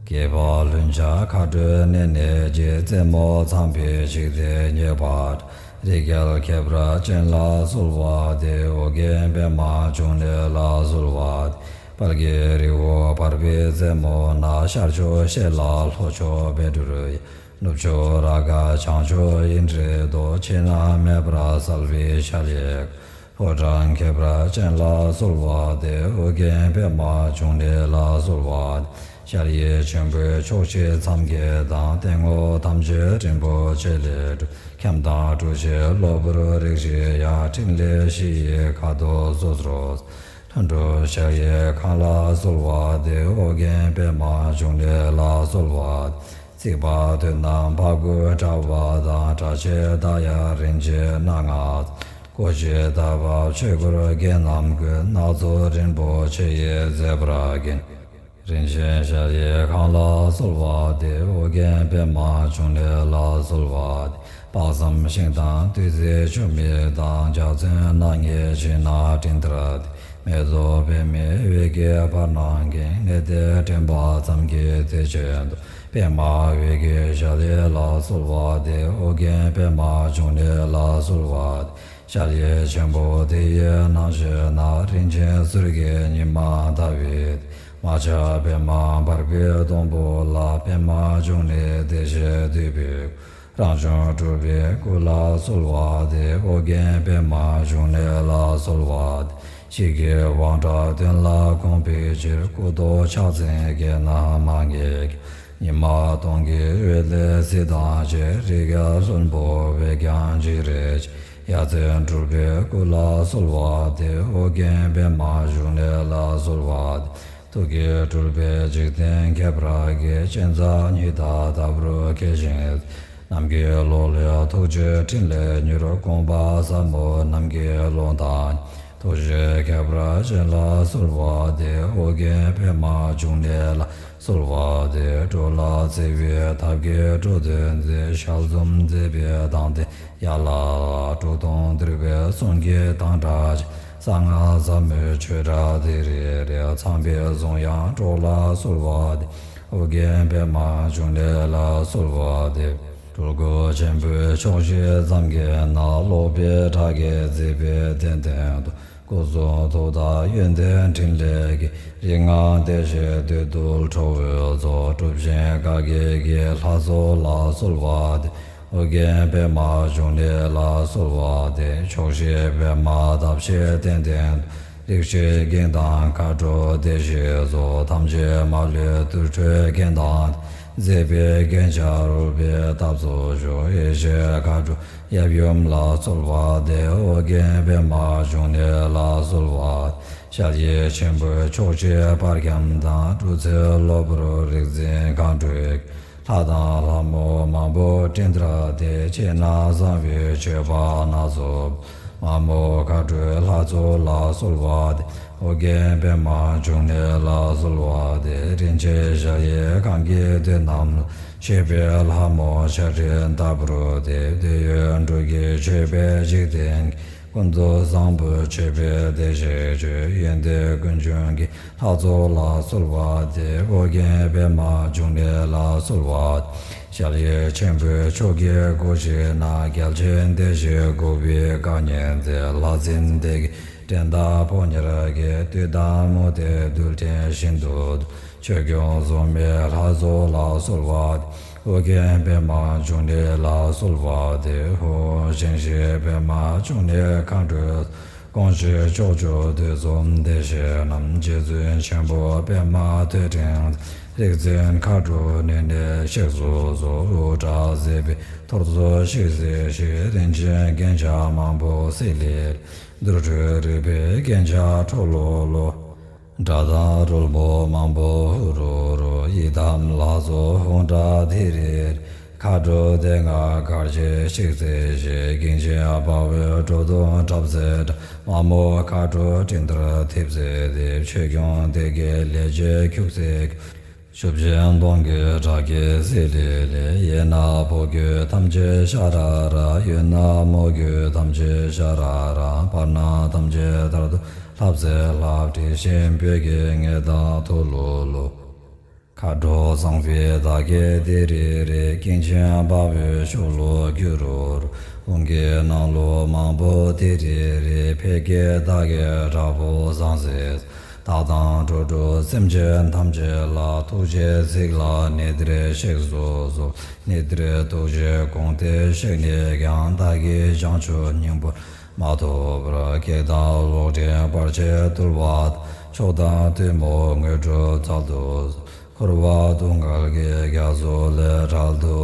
སྐྱེས་པ་ལྷུན་ཆགས་མཁའ་འགྲོའི་གནས་ནས་སྐྱེས། རྩེ་མོ་ཚངས་པའི་ཞིང་དེར་སྙེགས་པ། རིགས་རྒྱལ་ཁྱད་པར་ཅན་ལ་གསོལ་བ་འདེབས། ཨོ་རྒྱན་པདྨ་འབྱུང་གནས་ལ་གསོལ་བ་འདེབས། དཔལ་གྱི་རི་བོ་བར་པའི་རྩེ་མོ་ན། ཤར་ཕྱོགས་ཤེལ་ལ་ལྷོ་ཕྱོགས་བཻ་ཌཱུརྱ། ནུབ་ཕྱོགས་རཱ་ག་བྱང་ཕྱོགས་ཨིནྡྲའི་རྡོ། ཕྱེད་ན་མེད་པར་གསལ་བའི་ཤཱལ་ཡེ། ཕོ་བྲང་ཁྱད་པར་ཅན་ལ་གསོལ་བ་འདེབས། ཨོ་རྒྱན་པདྨ་འབྱུང་གནས་ལ་གསོལ་བ་འདེབས། ཤཱལ་ཡེ་ཆེན་པོའི་ཕྱོགས་བཞི་མཚམས་བརྒྱད་དང་། སྟེང་འོག་ཐམས་ཅད་རིན་པོ་ཆེ་ལས་གྲུབ། ཁྱམས་དང་གྲུ་བཞི་གློ་བུར་རིགས་བཞི་ཡང་། ཕྲིན་ལས་བཞི་ཡི་ཁ་དོག་སོ་སོར། ལྷུན་གྲུབ་ཞག་ཡི་ཁང་ལ་གསོལ་བ་འདེབས། ཨོ་རྒྱན་པདྨ་འབྱུང་གནས་ལ་གསོལ་བ་འདེབས། རྩིག་པ་དོན་དམ་ཕ་གུ་འདྲ་བ་དང་། གྲྭ་ཆས་དག་ཡང་རིན་ཆེན་སྣ་ལྔ། སྒོ་ཕྱེ་ད་བ་ཆོས་འཁོར་རྒྱན་རྣམས་ཀུན། སྣ་ཚོགས་རིན་པོ་ཆེ་ཡིས་མཛེས་པར་བརྒྱན། རིན་ཆེན་ཞལ་ཡི་ཁང་ལ་གསོལ་བ་འདེབས། ཨོ་རྒྱན་པདྨ་འབྱུང་གནས་ལ་གསོལ་བ་འདེབས། དཔག་བསམ་ཤིང་དང་བདུད་རྩིའི་ཆུ་མིག་དང་། འཇའ་ཚོན་སྣ་ལྔའི་བྱིན་རླབས་སྤྲིན་ལྟར་ལྡན། མེ་ཏོག་པདྨའི་འོད་ཀྱིས་བར་སྣང་བརྒྱན། གནས་དེར་འདྲེན་པ་ཙམ་གྱིས་བདེ་ཆེན་ཐོབ། པདྨ་འོད་ཀྱི་ཞལ་ལས་ལ་གསོལ་བ་འདེབས། ཨོ་རྒྱན་པདྨ་འབྱུང་གནས་ལ་གསོལ་བ་འདེབས། ཞལ་གྱི་ཆེན་པོ་དེ་ཡི་རྣམ་ཤེས་ན། རིན་ཆེན་གསེར་གྱི་ཉི་མ་ཟླ་བའི་མ་ཆགས་པདྨ་འབར་བའི་སྡོང་པོ་ལ། པདྨ་འབྱུང་གནས་བདེ་གཤེགས་འདུས་པའི་རང་བྱུང་སྤྲུལ་པའི་སྐུ་ལ་གསོལ་བ་འདེབས། ཨོ་རྒྱན་པདྨ་འབྱུང་གནས་ལ་གསོལ་བ་འདེབས། ཞིག་གི་དབང་དྲག་དོན་ལ་དགོངས་པའི་ཕྱིར། སྐུ་མདོག་ཕྱག་མཚན་གྱི་རྣམ་མང་གི་ཉི་མ་སྟོང་གི་འོད་ལས་གཟི་མདངས་ཆེ། རིགས་བརྒྱ་ལྷུན་པོ་འོད་ཀྱང་འཇིགས་རེ་ཆེ། ཡ་མཚན་སྤྲུལ་པའི་སྐུ་ལ་གསོལ་བ་འདེབས། ཨོ་རྒྱན་པདྨ་འབྱུང་གནས་ལ་གསོལ་བ་འདེབས། ཐུགས་ཀྱི་སྤྲུལ་པས་འཇིག་རྟེན་ཁྱབ་པར་བསྐྱེད། སྤྱན་རས་གཟིགས་ལྷ་ལྟ་བུར་མཁས་ཤིང་། ནམ་མཁའི་ལོ་ལས་ཐུགས་རྗེའི་ཕྲིན་ལས་མྱུར། དགོངས་པ་ཟབ་མོ་ནམ་མཁའི་ཀློང་དང་མཉམ། ཐུགས་རྗེ་ཁྱད་པར་ཅན་ལ་གསོལ་བ་འདེབས། ཨོ་རྒྱན་པདྨ་འབྱུང་གནས་ལ་གསོལ་བ་འདེབས། འགྲོ་ལ་བརྩེ་བའི་ཐབས་ཀྱིས་འགྲོ་དོན་མཛད། ཞལ་འཛུམ་མཛད་པའི་མདངས་ལྡན་ཡར་ལ་ལ། གྲུབ་དང་འདུས་པའི་གསུང་གི་གདངས་སྒྲ་ཆེ། གསང་སྔགས་ཟབ་མོའི་ཆོས་སྒྲ་དི་རི་རི། ཚངས་པའི་གསུང་དབྱངས་སྒྲོགས་ལ་གསོལ་བ་འདེབས། ཨོ་རྒྱན་པདྨ་འབྱུང་གནས་ལ་གསོལ་བ་འདེབས། སྤྲུལ་སྐུ་ཆེན་པོའི་ཕྱོགས་བཞི་ཙམ་གྱི་ནང་། ཀློག་པའི་སྒྲ་སྐད་བརྗིད་པའི་གདན་སྟེང་དུ། སྐུ་གསུང་ཐུགས་དང་ཡོན་ཏན་ཕྲིན་ལས་ཀྱི། རིག་སྔགས་བདེ་གཤེགས་བདུད་འདུལ་ཁྲོ་བོའི་ཚོགས། གྲུབ་ཆེན་བཀའ་བརྒྱད་ཀྱི་ལྷ་ཚོགས་ལ་གསོལ་བ་འདེབས། ཨོ་རྒྱན་པདྨ་འབྱུང་གནས་ལ་གསོལ་བ་འདེབས། ཕྱོགས་བཞིའི་པདྨ་འདབ་བཞིའི་གདན་སྟེང་དུ། རིགས་བཞིའི་རྒྱན་དང་མཁའ་འགྲོ་བདེ་གཤེགས་ཚོགས། ཐམས་ཅད་མ་ལུས་དུར་ཁྲོད་རྒྱན་དང་ལྡན། མཛེས་པའི་རྒྱན་ཆ་རོལ་པའི་ཐབ་ཚུགས་བཞུགས། ཡེ་ཤེས་མཁའ་འགྲོ་ཡབ་ཡུམ་ལ་གསོལ་བ་འདེབས། ཨོ་རྒྱན་པདྨ་འབྱུང་གནས་ལ་གསོལ་བ་འདེབས། ཞལ་གྱི་ཆེན་པོའི་ཕྱོགས་བཞིའི་དཔལ་ཁམས་དང་། སྤྲུལ་མཚན་གློ་བུར་རིག་འཛིན་མཁའ་འགྲོའི། ལྷ་དང་ལྷ་མོ་མང་པོ་སྤྲིན་ལྟར་འདས། ཕྱི་ནང་གསང་བའི་མཆོད་པ་སྣ་ཚོགས། མ་མོ་མཁའ་འགྲོའི་ལྷ་ཚོགས་ལ་གསོལ་བ་འདེབས། ཨོ་རྒྱན་པདྨ་འབྱུང་གནས་ལ་གསོལ་བ་འདེབས། རིན་ཆེན་གཞལ་ཡས་ཁང་གི་སྡེ་རྣམས་ལ། མཆོད་པའི་ལྷ་མོ་ཆར་སྤྲིན་ལྟ་བུར་འདས། འདོད་ཡོན་གྲུབ་ཀྱི་མཆོད་པས་འཇིག་རྟེན། ཀུན་ཏུ་བཟང་པོའི་མཆོད་པས་བདེ་གཤེགས་མཆོད། ཡོན་ཏན་ཀུན་འབྱུང་གི་ལྷ་ཚོགས་ལ་གསོལ་བ་འདེབས། ཨོ་རྒྱན་པདྨ་འབྱུང་གནས་ལ་གསོལ་བ་འདེབས། ཞལ་གྱི་ཆེན་པོའི་ཕྱོགས་ཀྱི་སྒོ་བཞི་ན། རྒྱལ་ཆེན་སྡེ་བཞི་འགུགས་པའི་བཀའ་ཉན་མཛད། ལྷ་འཛིན་སྡེ་བརྒྱད་འགྲན་ཟླ་ཕོ་ཉར་བརྒྱད། བདུད་དང་མུ་སྟེགས་རྡུལ་ཕྲན་ཤིན་ཏུ་བཟློག། ཆོས་སྐྱོང་སྲུང་མའི་ལྷ་ཚོགས་ལ་གསོལ་བ་འདེབས། ཨོ་རྒྱན་པདྨ་འབྱུང་གནས་ལ་གསོལ་བ་འདེབས། ཧཱུྃ། ཞིང་གཤེགས་པདྨ་འབྱུང་གནས་མཁའ་འགྲོའི། དཀོན་མཆོག་ཕྱོགས་བཅུ་དུས་གསུམ་བདེ་གཤེགས་རྣམས། རྗེ་བཙུན་ཆེན་པོ་པདྨ་ཐོད་ཕྲེང་རྩལ། རིག་འཛིན་མཁའ་འགྲོ་ནུས་ནས་གཤེགས་སུ་གསོལ། དབུ་སྐྲ་མཛེས་པའི་ཐོར་ཚུགས་ཤིག་སེ་ཤིག། རིན་ཆེན་རྒྱན་ཆ་མང་པོ་སི་ལི་ལི། དུར་ཁྲོད་རིག་པའི་རྒྱན་ཆ་ཁྲོ་ལོ་ལོ། སྒྲ་དང་རོལ་མོ་མང་པོ་ཧུ་རུ་རུ། ཡི་དམ་ལྷ་ཚོགས་ཧཱུྃ་སྒྲ་དི་རི་རི། མཁའ་འགྲོ་སྡེ་ལྔ་གར་གྱིས་ཤིག་སེ་ཤིག། གིང་ཆེན་དཔའ་བོས་བྲོ་བརྡུང་འཁྲབ་སེ་འཁྲབ། མ་མོ་མཁའ་འགྲོ་སྤྲིན་ལྟར་འཐིབས་སེ་འཐིབས། ཆོས་སྐྱོང་སྡེ་བརྒྱད་ལས་བྱེད་ཁྱུག་སེ་ཁྱུག། ཤུབས་ཆེན་གདོང་གི་སྒྲ་སྐད་སི་ལི་ལི། གཡས་ན་ཕོ་རྒྱུད་ཐམས་ཅད་ཤ་ར་ར། གཡོན་ན་མོ་རྒྱུད་ཐམས་ཅད་ཤ་ར་ར། བར་ན་ཐམས་ཅད་དར་དུ་ལྷབ་སེ་ལྷབ། དྲི་ཞིམ་སྤོས་ཀྱི་ངད་དང་ཐུ་ལུ་ལུ། མཁའ་འགྲོ་བཟང་པོའི་སྒྲ་སྐད་དི་རི་རི། གིང་ཆེན་དཔའ་བོའི་ཤུགས་ལུ་གུ་རུ་རུ། ཧཱུྃ་གི་ནང་ལུ་མང་པོ་དི་རི་རི། ཕཊ་ཀྱི་སྒྲ་སྐད་དྲག་པོ་ཟང་ཟིང་ཟིང་། དག་དང་འགྲོ་དྲུག་སེམས་ཅན་ཐམས་ཅད་ལ། ཐུགས་རྗེས་གཟིགས་ལ་ནི་དེར་གཤེགས་སུ་གསོལ། ནི་དེར་ཐུགས་རྗེས་དགོངས་ཏེ་གཤེགས་ནས་ཀྱང་། བདག་གིས་བྱང་ཆུབ་སྙིང་པོ་མ་ཐོབ་བར། བགེགས་དང་ལོག་འདྲེན་བར་ཆད་བཏུལ་བ་དང་། མཆོག་དང་ཐུན་མོང་དངོས་གྲུབ་སྩལ་དུ་གསོལ། འཁོར་བ་སྡུག་བསྔལ་གྱི་རྒྱ་མཚོ་ལས་བསྒྲལ་དུ་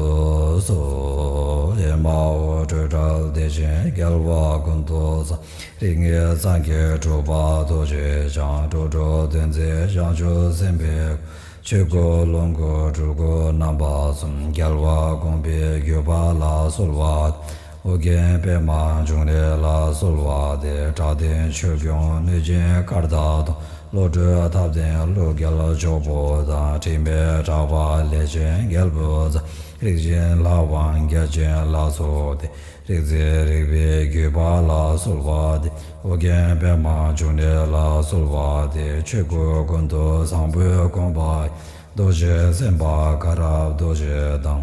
གསོལ། ཨེ་མ་ཧོ། སྤྲོས་བྲལ་བདེ་ཆེན་རྒྱལ་བ་ཀུན་ཏུ་བཟང་། རིགས་ལྔའི་སངས་རྒྱས་གྲུབ་པ་ཐུགས་རྗེས་འཆང་། འགྲོ་དྲུག་དོན་མཛད་བྱང་ཆུབ་སེམས་དཔའི་སྐུ། ཆོས་སྐུ་ལོངས་སྐུ་སྤྲུལ་སྐུ་རྣམ་པ་གསུམ། རྒྱལ་བ་དགོངས་པའི་བརྒྱུད་པ་ལ་གསོལ་བ། ཨོ་རྒྱན་པདྨ་འབྱུང་གནས་ལ་གསོལ་བ་འདེབས། དྲག་ལྡན་ཆོས་སྐྱོང་གནོད་སྦྱིན་བཀའ་དང་སྟོང་། བློ་གྲོས་ཐབས་ལྡན་ཀླུ་རྒྱལ་འཇོག་པོ་དང་། དྲི་མེད་གྲགས་པ་ལས་ཅན་རྒྱལ་པོ་ཚང་། རིག་འཛིན་ལྷ་དབང་བརྒྱ་བྱིན་ལ་སོགས་ཏེ། རིག་འཛིན་རིག་པའི་བརྒྱུད་པ་ལ་གསོལ་བ་འདེབས། ཨོ་རྒྱན་པདྨ་འབྱུང་གནས་ལ་གསོལ་བ་འདེབས། ཆོས་སྐུ་ཀུན་ཏུ་བཟང་པོའི་དགོངས་པ། རྡོ་རྗེ་སེམས་དཔའ་དཀར་རབ་རྡོ་རྗེ་དང་།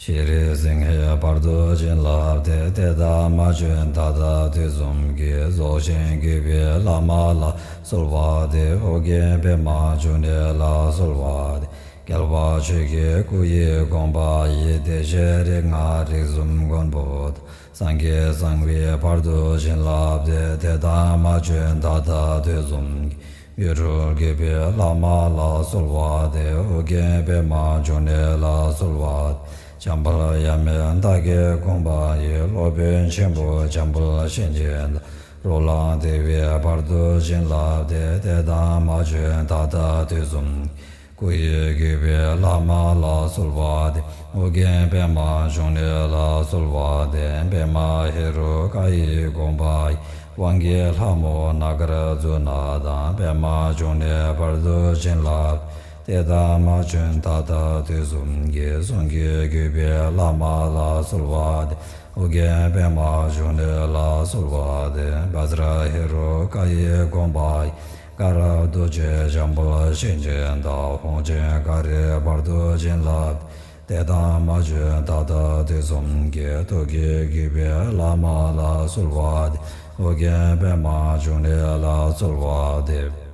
ཤྲཱི་སེང་ཧེ་བར་དུ་བྱིན་བརླབས་ཏེ། དེ་དག་མ་བྱོན་ད་ལྟ་དུས་གསུམ་གྱི། རྫོགས་ཆེན་བརྒྱུད་པའི་བླ་མ་ལ་གསོལ་བ་འདེབས། ཨོ་རྒྱན་པདྨ་འབྱུང་གནས་ལ་གསོལ་བ་འདེབས། རྒྱལ་བ་ཆོས་ཀྱི་སྐུ་ཡི་དགོངས་པ་ཡི། བདེ་གཤེགས་རིགས་ལྔ་རིགས་གསུམ་མགོན་པོ་དང་། སངས་རྒྱས་གསང་བའི་བར་དུ་བྱིན་བརླབས་ཏེ། དེ་དག་མ་བྱོན་ད་ལྟ་དུས་གསུམ་གྱི། སྒྱུ་འཕྲུལ་བརྒྱུད་པའི་བླ་མ་ལ་གསོལ་བ་འདེབས། ཨོ་རྒྱན་པདྨ་འབྱུང་གནས་ལ་གསོལ་བ་འདེབས། འཇམ་དཔལ་དབྱེར་མེད་བདག་གི་དགོངས་པ་ཡི། སློབ་དཔོན་ཆེན་པོ་འཇམ་དཔལ་བཤེས་སྤྲིང་དང་། རོ་ལངས་དེ་བའི་བར་དུ་བྱིན་བརླབས་ཏེ། དེ་དག་མ་བྱོན་ད་ལྟ་དུས་གསུམ་གྱི། སྐུ་ཡི་བརྒྱུད་པའི་བླ་མ་ལ་གསོལ་བ་འདེབས། ཨོ་རྒྱན་པདྨ་འབྱུང་གནས་ལ་གསོལ་བ་འདེབས། པདྨ་ཧེ་རུ་ཀ་ཡི་དགོངས་པ་ཡི། དབང་གི་ལྷ་མོ་རྣ་དཀར་མཛོད་ན་དང་། པདྨ་འབྱུང་གནས་བར་དུ་བྱིན་བརླབས་ཏེ། དེ་དག་མ་བྱོན་ད་ལྟ་དུས་གསུམ་གྱི། གསུང་གི་བརྒྱུད་པའི་བླ་མ་ལ་གསོལ་བ་འདེབས། ཨོ་རྒྱན་པདྨ་འབྱུང་གནས་ལ་གསོལ་བ་འདེབས། བཛྲ་ཧེ་རུ་ཀ་ཡི་དགོངས་པ་ཡི། དཀར་རབ་རྡོ་རྗེ་འཇམ་དཔལ་བཤེས་སྤྲིང་དང་། དབང་ཆེན་ཀ་རའི་བར་དུ་བྱིན་བརླབས་ཏེ། དེ་དག་མ་བྱོན་ད་ལྟ་དུས་གསུམ་གྱི། ཐུགས་ཀྱི་བརྒྱུད་པའི་བླ་མ་ལ་གསོལ་བ་འདེབས། ཨོ་རྒྱན་པདྨ་འབྱུང་གནས་ལ་གསོལ་བ་འདེབས།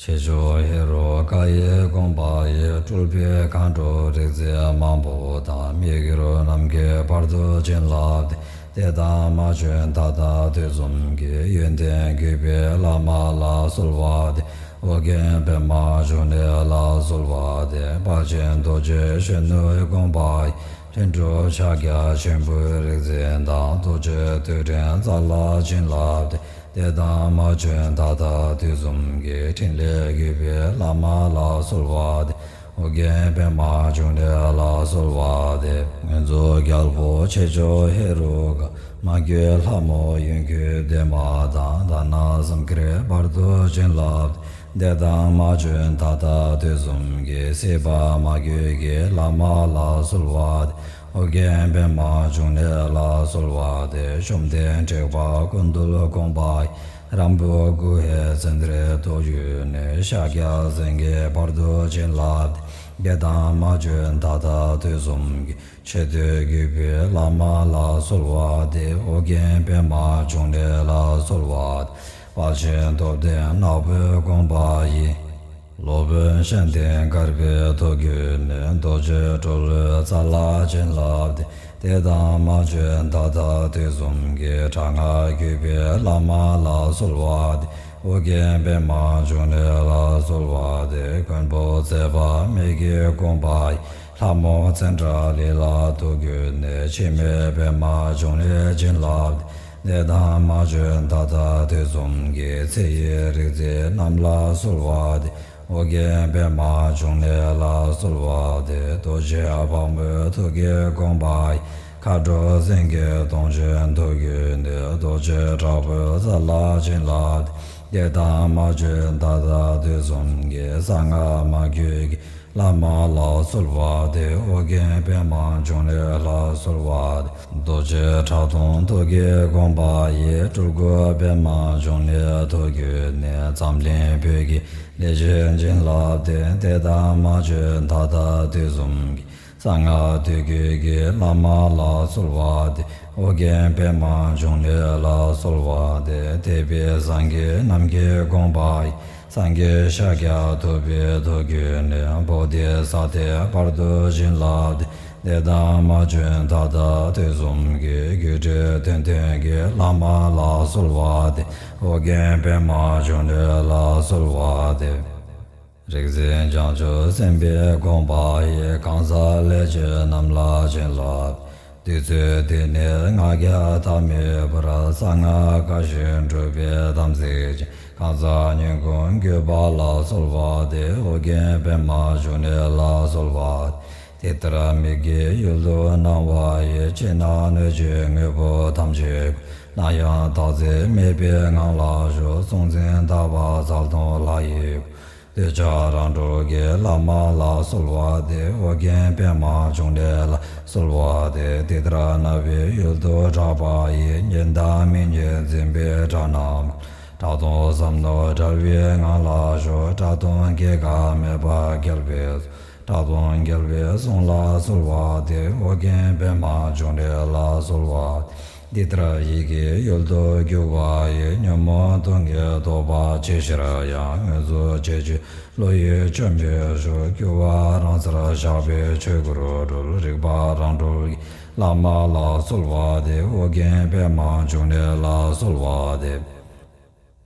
ཆེ་མཆོག་ཧེ་རུ་ཀ་ཡི་དགོངས་པ་ཡི། སྤྲུལ་པའི་མཁའ་འགྲོ་རིག་འཛིན་མང་པོ་དང་། མི་འགྱུར་རྣམས་ཀྱི་བར་དུ་བྱིན་བརླབས་ཏེ། དེ་དག་མ་བྱོན་ད་ལྟ་དུས་གསུམ་གྱི། ཡོན་ཏན་བརྒྱུད་པའི་བླ་མ་ལ་གསོལ་བ་འདེབས། ཨོ་རྒྱན་པདྨ་འབྱུང་གནས་ལ་གསོལ་བ་འདེབས། དཔལ་ཆེན་རྡོ་རྗེ་གཞོན་ནུའི་དགོངས་པ་ཡི། ལྷུན་གྲུབ་ཕྱག་རྒྱ་ཆེན་པོའི་རིག་འཛིན་དང་། རྡོ་རྗེ་ཐོད་ཕྲེང་རྩ་ལ་བྱིན་བརླབས་ཏེ། དེ་དག་མ་བྱོན་ད་ལྟ་དུས་གསུམ་གྱི། ཕྲིན་ལས་བརྒྱུད་པའི་བླ་མ་ལ་གསོལ་བ་འདེབས། ཨོ་རྒྱན་པདྨ་འབྱུང་གནས་ལ་གསོལ་བ་འདེབས། མངོན་རྫོགས་རྒྱལ་པོ་ཆེ་མཆོག་ཧེ་རུ་ཀ། མ་གྱུར་ལྷ་མོ་ཡོན་གྱི་འདུས་མ་དང་། དྷ་ན་སཾ་སྐྱིད་བར་དུ་བྱིན་བརླབས་ཏེ། དེ་དག་མ་བྱོན་ད་ལྟ་དུས་གསུམ་གྱི། སྲིད་པ་མ་གྱུར་གྱི་བླ་མ་ལ་གསོལ་བ་འདེབས། ཨོ་རྒྱན་པདྨ་འབྱུང་གནས་ལ་གསོལ་བ་འདེབས། བཅོམ་ལྡན་དྲེགས་པ་ཀུན་འདུལ་དགོངས་པ་ཡི། རམ་བུ་གུ་ཧའི་ཙནྡྲའི་ཐུགས་བརྒྱུད་ནས། ཤཱཀྱ་སེང་གེ་བར་དུ་བྱིན་བརླབས་ཏེ། དེ་དག་མ་བྱོན་ད་ལྟ་དུས་གསུམ་གྱི། ཆེ་བསྟོད་བརྒྱུད་པའི་བླ་མ་ལ་གསོལ་བ་འདེབས། ཨོ་རྒྱན་པདྨ་འབྱུང་གནས་ལ་གསོལ་བ་འདེབས། དཔལ་ཆེན་སྟོབས་ལྡན་ནག་པོའི་དགོངས་པ་ཡི། སློབ་དཔོན་ཤཱནྟི་གར་པའི་ཐུགས་བརྒྱུད་ནས། རྡོ་རྗེ་གྲོ་ལོད་རྩ་ལ་བྱིན་བརླབས་ཏེ། དེ་དག་མ་བྱོན་ད་ལྟ་དུས་གསུམ་གྱི། དྲག་སྔགས་བརྒྱུད་པའི་བླ་མ་ལ་གསོལ་བ་འདེབས། ཨོ་རྒྱན་པདྨ་འབྱུང་གནས་ལ་གསོལ་བ་འདེབས། མགོན་པོ་མཛད་པ་མི་བསྐྱོད་དགོངས་པ་ཡི། ལྷ་མོ་ཙནྡྲ་ལི་ལ་ཐུགས་བརྒྱུད་ནས། འཆི་མེད་པདྨ་འབྱུང་གནས་བྱིན་བརླབས་ཏེ། དེ་དག་མ་བྱོན་ད་ལྟ་དུས་གསུམ་གྱི། ཚེ་ཡི་རིག་འཛིན་རྣམས་ལ་གསོལ་བ་འདེབས། ཨོ་རྒྱན་པདྨ་འབྱུང་གནས་ལ་གསོལ་བ་འདེབས། རྡོ་རྗེ་ཕག་མོའི་ཐུགས་ཀྱི་དགོངས་པ་ཡི། མཁའ་འགྲོ་སེང་གེ་དུང་ཆེན་ཐུགས་བརྒྱུད་ནས། རྡོ་རྗེ་དྲག་པོའི་རྩ་ལ་བྱིན་བརླབས་ཏེ། དེ་དག་མ་བྱོན་ད་ལྟ་དུས་གསུམ་གྱི། གསང་སྔགས་མ་གྱུར་གྱི། བླ་མ་ལ་གསོལ་བ་འདེབས། ཨོ་རྒྱན་པདྨ་འབྱུང་གནས་ལ་གསོལ་བ་འདེབས། རྡོ་རྗེ་ཁྲག་འཐུང་ཐུགས་ཀྱི་དགོངས་པ་ཡི། སྤྲུལ་སྐུ་པདྨ་འབྱུང་གནས་ཐུགས་བརྒྱུད་ནས། འཛམ་གླིང་བོད་ཀྱི་ལས་ཅན་བྱིན་བརླབས་ཏེ། དེ་དག་མ་བྱོན་ད་ལྟ་དུས་གསུམ་གྱི། གསང་སྔགས་དུས་ཀྱི་བླ་མ་ལ་གསོལ་བ་འདེབས། ཨོ་རྒྱན་པདྨ་འབྱུང་གནས་ལ་གསོལ་བ་འདེབས། ཐེག་པའི་སངས་རྒྱས་རྣམས་ཀྱི་དགོངས་པ་ཡི། སངས་རྒྱས་ཤཱཀྱ་ཐུབ་པའི་ཐུགས་བརྒྱུད་ནས། བོ་དྷི་ས་ཏྭའི་བར་དུ་བྱིན་བརླབས་ཏེ། དེ་དག་མ་བྱོན་ད་ལྟ་དུས་གསུམ་གྱི། རྒྱུ་འབྲས་དོན་ལྡན་གྱི་བླ་མ་ལ་གསོལ་བ་འདེབས། ཨོ་རྒྱན་པདྨ་འབྱུང་གནས་ལ་གསོལ་བ་འདེབས། རིག་འཛིན་བྱང་ཆུབ་སེམས་དཔའི་དགོངས་པ་ཡི། གང་ཟག་ལས་ཅན་རྣམས་ལ་བྱིན་བརླབས། དུས་ཚོད་འདི་ནས་ལྔ་བརྒྱ་ཐ་མའི་བར། གསང་སྔགས་བཀའ་བཞིན་སྒྲུབ་པའི་དམ་ཚིག་ཅན། གང་ཟག་ཉིད་ཀུན་གུས་པ་ལ་གསོལ་བ་འདེབས། ཨོ་རྒྱན་པདྨ་འབྱུང་གནས་ལ་གསོལ་བ་འདེབས། དེ་ལྟར་མིག་གི་ཡུལ་དུ་སྣང་བ་ཡི། ཕྱི་ནང་སྣོད་བཅུད་དངོས་པོ་ཐམས་ཅད་ཀུན། ནམ་ཡང་བདག་འཛིན་མེད་པའི་ངང་ལ་བཞུགས། གཟུང་འཛིན་དག་པ་འཛག་སྟོང་ལྷ་ཡི་སྐུ། འདོད་ཆགས་རང་གྲོལ་གྱི་བླ་མ་ལ་གསོལ་བ་འདེབས། ཨོ་རྒྱན་པདྨ་འབྱུང་གནས་ལ་གསོལ་བ་འདེབས། དེ་ལྟར་སྣང་བའི་ཡུལ་དུ་གྲགས་པ་ཡི། ཉིད་དང་མི་མཇལ་འཛིན་པའི་དགྲ་རྣམས། གྲགས་སྟོང་ཟབ་མོ་བཀྲ་བའི་ངང་ལ་ཞོག་གྲགས་སྟོང་སྐྱེ་འགག་མེད་པར་རྒྱལ་བའི་གྲགས་སྟོང་རྒྱལ་བའི་གསུང་ལ་གསོལ་བ་འདེབས། ཨོ་རྒྱན་པདྨ་འབྱུང་གནས་ལ་གསོལ་བ་འདེབས། འདི་ལྟར་ཡི་གེ་ཡུལ་དུ་གྱུར་པ་ཡི། ཉོན་མོངས་སྡུག་བསྔལ་བཟློག་པར་ཆེས་ཆེར་ཡང་། མངོན་རྫོགས་རྗེས་སྤྱོད་བློ་ཡིས་བཅོམ་པའི་མཆོག་གྱུར་པ་རང་སར་བཞག་པའི་ཆོས་སྐུར་གྲོལ། རིག་པ་རང་གྲོལ་གྱི་བླ་མ་ལ་གསོལ་བ་འདེབས། ཨོ་རྒྱན་པདྨ་འབྱུང་གནས་ལ་གསོལ་བ་འདེབས།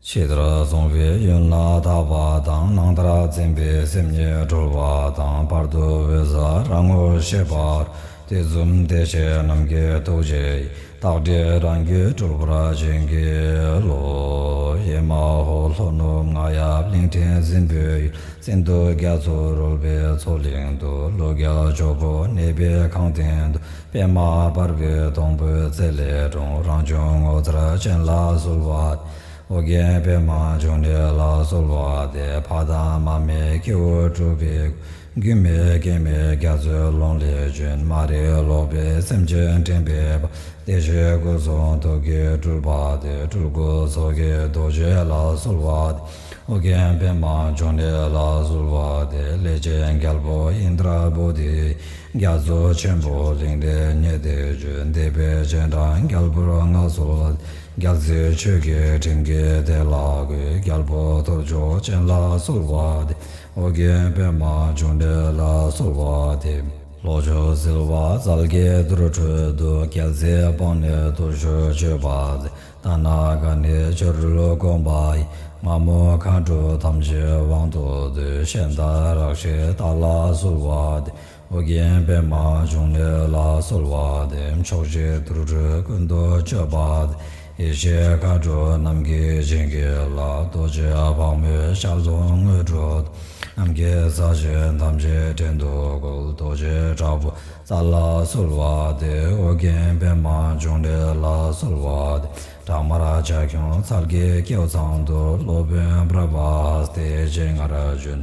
ཕྱི་ལྟར་གསང་བའི་ཡུལ་ལ་དག་པ་དང་། ནང་ལྟར་འཛིན་པའི་སེམས་ཉིད་གྲོལ་བ་དང་། བར་དུ་འོད་གསལ་རང་ངོ་ཤེས་པ། དེ་བཟུམ་བདེ་གཤེགས་རྣམས་ཀྱི་ཐུགས་རྗེ་ཡིས། རྟག་བྲལ་རང་རྒྱུད་གྲོལ་བར་བྱིན་གྱིས་རློབས། ཨེ་མ་ཧོ། ལྷོ་ནུབ་རྔ་ཡབ་གླིང་ཕྲན་ཟིན་པའི་ཡུལ། སེང་གདོང་རྒྱ་མཚོ་རོལ་པའི་མཚོ་གླིང་དུ། ཀླུ་རྒྱལ་ཇོ་བོ་གནས་པའི་ཁང་སྟེང་དུ། པདྨ་འབར་བའི་སྡོང་པོའི་རྩེ་ལས་འཁྲུངས། རང་བྱུང་ངོ་མཚར་ཅན་ལ་གསོལ་བ། ཨོ་རྒྱན་པདྨ་འབྱུང་གནས་ལ་གསོལ་བ་འདེབས། ཕ་དང་མ་མེད་སྐྱེ་བོ་གྲུབ་པའི། རྒྱུད་མེད་སྐྱེ་མེད་རྒྱ་མཚོའི་ཀློང་ལས་བྱོན། མ་རིག་ལོག་པའི་སེམས་ཅན་འདྲེན་པའི་དཔལ། བདེ་གཤེགས་སྐུ་གསུང་ཐུགས་ཀྱི་སྤྲུལ་པ་སྟེ། སྤྲུལ་སྐུ་མཚོ་སྐྱེས་རྡོ་རྗེ་ལ་གསོལ་བ་འདེབས། ཨོ་རྒྱན་པདྨ་འབྱུང་གནས་ལ་གསོལ་བ་འདེབས། ལས་ཅན་རྒྱལ་པོ་ཨིནྡྲ་བོ་དྷི། རྒྱ་མཚོ་ཆེན་པོ་གླིང་ལས་མཉེས་ཏེ་བྱོན། འདས་པའི་རྗེས་འབྲང་རྒྱལ་པོར་མངའ་གསོལ། རྒྱལ་སྲས་ཆོས་ཀྱི་ཁྲིམས་ཀྱིས་དེ་ལ་གུས། རྒྱལ་པོ་ཐོར་ཅོག་ཅན་ལ་གསོལ་བ་འདེབས། ཨོ་རྒྱན་པདྨ་འབྱུང་གནས་ལ་གསོལ་བ་འདེབས། ལྷོ་ཕྱོགས་བསིལ་བ་རྩལ་གྱི་དུར་ཁྲོད་དུ། རྒྱལ་སྲས་དཔང་ནི་དུར་ཞུ་མཆོད་པ་མཛད། དྷ་ན་ག་ནི་བྱུ་རུ་བཀོན་པ་ཡི། མ་མོ་མཁའ་འགྲོ་ཐམས་ཅད་དབང་དུ་སྡུས། ཤན་དང་རཀ་ཤའི་རྟ་ལ་གསོལ་བ་འདེབས། ཨོ་རྒྱན་པདྨ་འབྱུང་གནས་ལ་གསོལ་བ་འདེབས། ཕྱོགས་བཞིའི་དུར་ཁྲོད་ཀུན་ཏུ་སྤྱོད་པ་འདེབས། ཡེ་ཤེས་མཁའ་འགྲོ་རྣམས་ཀྱིས་བྱིན་གྱིས་བརླབས། རྡོ་རྗེ་ཕག་མོའི་ཞལ་གདོང་དངོས་གྲུབ་ཐོབ། ནམ་མཁའི་ས་གཞི་ཐམས་ཅད་སྤྲིན་དུ་བསྐུལ། རྡོ་རྗེ་དྲག་པོའི་རྩལ་ལ་གསོལ་བ་འདེབས། ཨོ་རྒྱན་པདྨ་འབྱུང་གནས་ལ་གསོལ་བ་འདེབས། དྲག་དམར་ལྕགས་ཁྱུང་ཚལ་གྱི་སྐྱེའུ་ཚང་དུ། སློབ་དཔོན་པྲ་བྷ་སྟའི་ཞལ་སྔར་བྱོན།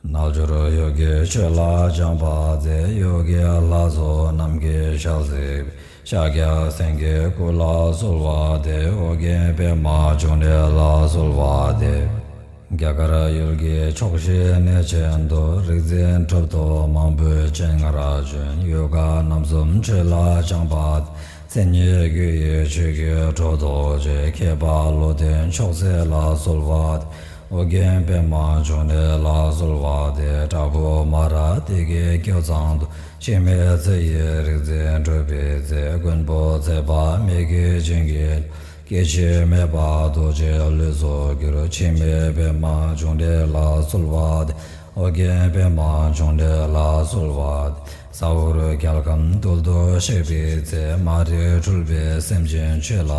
རྣལ་འབྱོར་ཡོ་གའི་ཆོས་ལ་སྦྱངས་པ་མཛད། ཡོ་གའི་ལྷ་ཚོགས་རྣམས་ཀྱི་ཞལ་གཟིགས་པའི། ཤཱཀྱ་སེང་གེའི་སྐུ་ལ་གསོལ་བ་འདེབས། ཨོ་རྒྱན་པདྨ་འབྱུང་གནས་ལ་གསོལ་བ་འདེབས། རྒྱ་གར་ཡུལ་གྱི་ཕྱོགས་བཞིའི་གནས་ཆེན་དུ། རིག་འཛིན་གྲུབ་ཐོབ་མང་པོས་སྤྱན་སྔར་བྱོན། ཡོ་ག་རྣམ་གསུམ་ཆོས་ལ་སྦྱངས་པ། མཚན་ཉིད་རྒྱུ་ཡི་ཆོས་ཀྱི་གྲོགས་རྡོ་རྗེ། མཁས་པ་བློ་ལྡན་མཆོག་སྲེད་ལ་གསོལ་བ་འདེབས། ཨོ་རྒྱན་པདྨ་འབྱུང་གནས་ལ་གསོལ་བ་འདེབས། དྲག་པོ་མ་ར་དྷི་གི་སྐྱེའུ་ཚང་དུ། འཆི་མེད་ཚེ་ཡི་རིག་འཛིན་གྲུབ་པའི་ཚེ། མགོན་པོ་ཚེ་དཔག་མེད་ཀྱིས་བྱིན་གྱིས། སྐྱེ་འཆི་མེད་པ་རྡོ་རྗེའི་ལུས་སུ་གྱུར། འཆི་མེད་པདྨ་འབྱུང་གནས་ལ་གསོལ་བ་འདེབས། ཨོ་རྒྱན་པདྨ་འབྱུང་གནས་ལ་གསོལ་བ་འདེབས། ཟ་ཧོར་རྒྱལ་ཁམས་རྡུལ་དུ་གཤེགས་པའི་ཚེ། མ་རིག་འཁྲུལ་པའི་སེམས་ཅན་ཆོས་ལ།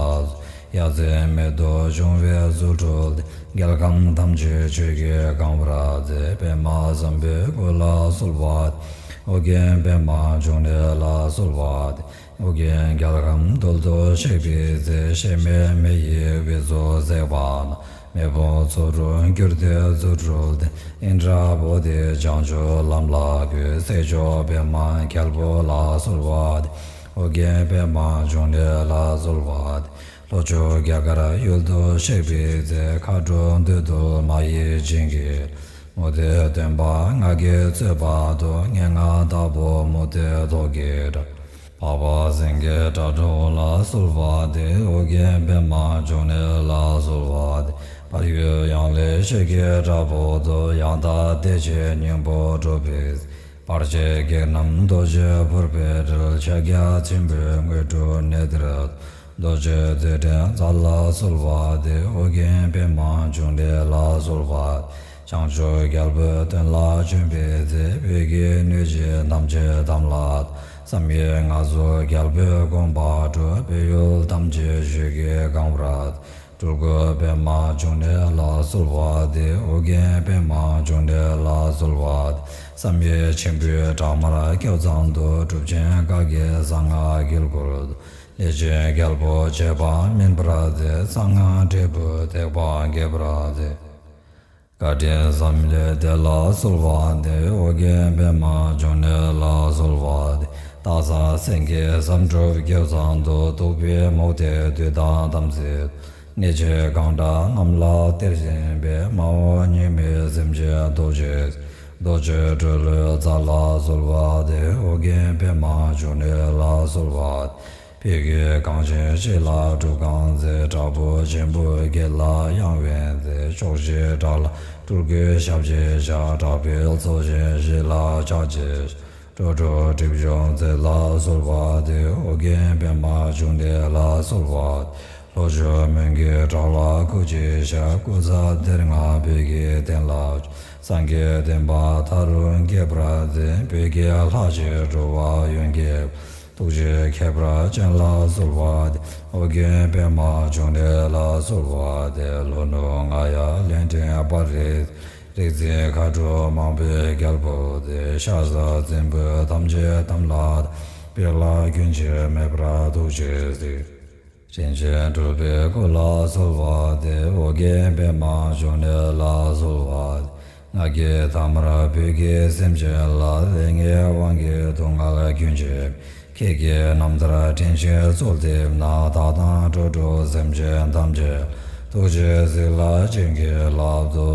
ཡ་མཚན་མེད་དུ་བྱུང་བའི་རྫུ་འཕྲུལ་ཏེ། རྒྱལ་ཁམས་ཐམས་ཅད་ཆོས་ཀྱིས་གང་བར་མཛད། པདྨ་སམ་བྷོ་ཊ་སྐུ་ལ་གསོལ་བ་འདེབས། ཨོ་རྒྱན་པདྨ་འབྱུང་གནས་ལ་གསོལ་བ་འདེབས། ཨོ་རྒྱན་རྒྱལ་ཁམས་རྡུལ་དུ་གཤེགས་པའི་ཚེ། གཤེད་མའི་མེ་ཡིས་དབུས་སུ་བསྲེགས་པ་ན། མེ་དཔུང་ཚུ་རུ་གྱུར་ཏེ་རྫུ་འཕྲུལ་ལྡན། ཨིནྡྲ་བོ་དྷི་བྱང་ཆུབ་ལམ་ལ་བཀོད། སྲས་མཆོག་པདྨ་རྒྱལ་པོ་ལ་གསོལ་བ་འདེབས། ཨོ་རྒྱན་པདྨ་འབྱུང་གནས་ལ་གསོལ་བ་འདེབས། ལྷོ་ཕྱོགས་རྒྱ་གར་ཡུལ་དུ་གཤེགས་པའི་ཚེ། མཁའ་འགྲོ་འདོད་དུ་མ་ཡི་བྱིན་གྱིས། མུ་སྟེགས་སྟོན་པ་ངག་གི་རྩོད་པ་དུ། སྙན་ངག་བདག་པོ་མུ་སྟེགས་ཐོག་གི་སྒྲ། འཕགས་པ་སེང་གེའི་སྒྲ་སྒྲོགས་ལ་གསོལ་བ་འདེབས། ཨོ་རྒྱན་པདྨ་འབྱུང་གནས་ལ་གསོལ་བ་འདེབས། བལ་ཡུལ་ཡང་ལེ་ཤོད་ཀྱི་བྲག་ཕུག་ཏུ། ཡང་དག་བདེ་ཆེན་སྙིང་པོ་གྲུབ་པའི། བར་ཆད་བགེགས་རྣམས་རྡོ་རྗེ་ཕུར་པའི་དྲིལ། ཕྱག་རྒྱ་ཆེན་པོའི་དངོས་གྲུབ་གནས་འདིར། རྡོ་རྗེ་རྩེ་འདྲེན་རྩལ་ལ་གསོལ་བ་འདེབས། ཨོ་རྒྱན་པདྨ་འབྱུང་གནས་ལ་གསོལ་བ། བྱང་ཆུབ་རྒྱལ་པོའི་དོན་ལ་བྱོན་པའི་ཚེ། བོད་ཀྱི་གནོད་སྦྱིན་ཐམས་ཅད་དམ་ལ། བསམ་ཡས་མངའ་གསོལ་རྒྱལ་པོའི་དགོངས་པ་སྒྲུབ། བོད་ཡུལ་ཐམས་ཅད་ཆོས་ཀྱིས་གང་བར། སྤྲུལ་སྐུ་པདྨ་འབྱུང་གནས་ལ་གསོལ་བ་འདེབས། ཨོ་རྒྱན་པདྨ་འབྱུང་གནས་ལ་གསོལ་བ་འདེབས། བསམ་ཡས་མཆིམས་ཕུའི་བྲག་དམར་སྐྱེའུ་ཚང་དུ། གྲུབ་ཆེན་བཀའ་བརྒྱད་གསང་སྔགས་དཀྱིལ་འཁོར་དུ། ལས་ཅན་རྒྱལ་པོ་བྱེ་བ་སྨིན་པར་མཛད། གསང་སྔགས་འབྲས་བུ་ཐེག་པ་རྒྱས་པར་མཛད། བཀའ་དྲིན་བསམ་ཡས་བདེ་ལ་གསོལ་བ་འདེབས། ཨོ་རྒྱན་པདྨ་འབྱུང་གནས་ལ་གསོལ་བ་འདེབས། སྟག་ཚང་སེང་གེ་བསམ་གྲུབ་སྐྱེའུ་ཚང་དུ། གདུག་པའི་མུ་སྟེགས་བདུད་དང་དམ་སྲི། ཉེས་བྱས་གང་དག་རྣམས་ལ་སྟེར་བཞིན་པའི། མ་འོངས་སྙིགས་མའི་སེམས་ཅན་རྡོ་རྗེ། རྡོ་རྗེ་སྤྲུལ་པའི་རྩལ་ལ་གསོལ་བ་འདེབས། ཨོ་རྒྱན་པདྨ་འབྱུང་གནས་ལ་གསོལ་བ་འདེབས། ཕ་གི་གངས་ཅན་སྐྱིད་ལ་སྒྲུབ་ཁང་མཛེས། བྲག་ཕུག་ཆེན་པོའི་དཀྱིལ་ལ་གཡང་ཝན་མཛེས། ཕྱོགས་བཞིའི་བྲག་ལ་སྤྲུལ་སྐུའི་ཞབས་ཀྱིས་བཞེས། བྲག་ཕུག་མཚོ་ཆེན་བཞི་ལ་ཕྱག་བགྱིས། སྤྲོ་བྲལ་སྒྲིབ་སྦྱོང་མཛད་ལ་གསོལ་བ་འདེབས། ཨོ་རྒྱན་པདྨ་འབྱུང་གནས་ལ་གསོལ་བ་འདེབས། ལྷོ་ཕྱོགས་མོན་གྱི་བྲག་ལ་སྐུ་མཆེད་བཞག་སྐུ་ཚ་གདན་ལྔ་བོད་ཀྱི་སྟེང་ལ་བྱོན། སངས་རྒྱས་བསྟན་པ་མཐའ་རུ་རྒྱས་པར་མཛད། བོད་ཀྱི་ལྷ་ཆོས་འགྲོ་བ་ཡོངས་ཀྱི། ཐུགས་རྗེའི་ཁྱད་པར་ཅན་ལ་གསོལ་བ་འདེབས། ཨོ་རྒྱན་པདྨ་འབྱུང་གནས་ལ་གསོལ་བ་འདེབས། ལྷོ་ནུབ་རྔ་ཡབ་ལན་ཀྲན་དཔལ་རི། རིག་འཛིན་མཁའ་འགྲོ་མང་པོའི་རྒྱལ་པོ་སྟེ། ཤ་ཟ་འཛིན་པོ་ཐམས་ཅད་དམ་ལ་བཏགས། བོད་ལ་རྒྱུན་ཆད་མེད་པར་ཐུགས་རྗེས་གཟིགས། དྲིན་ཅན་སྤྲུལ་པའི་སྐུ་ལ་གསོལ་བ་འདེབས། ཨོ་རྒྱན་པདྨ་འབྱུང་གནས་ལ་གསོལ་བ་འདེབས། ང་རྒྱལ་ཐ་མལ་བོད་ཀྱི་སེམས་ཅན་ལ། ལས་ངན་དབང་གིས་སྡུག་བསྔལ་རྒྱུན་ཆད། ཁྱེད་ཀྱི་རྣམ་ཐར་དྲན་ཞིང་གསོལ་འདེབས་ན། བདག་དང་འགྲོ་དྲུག་སེམས་ཅན་ཐམས་ཅད། ཐུགས་རྗེས་གཟིགས་ལ་བྱིན་གྱིས་བརླབ་ཏུ་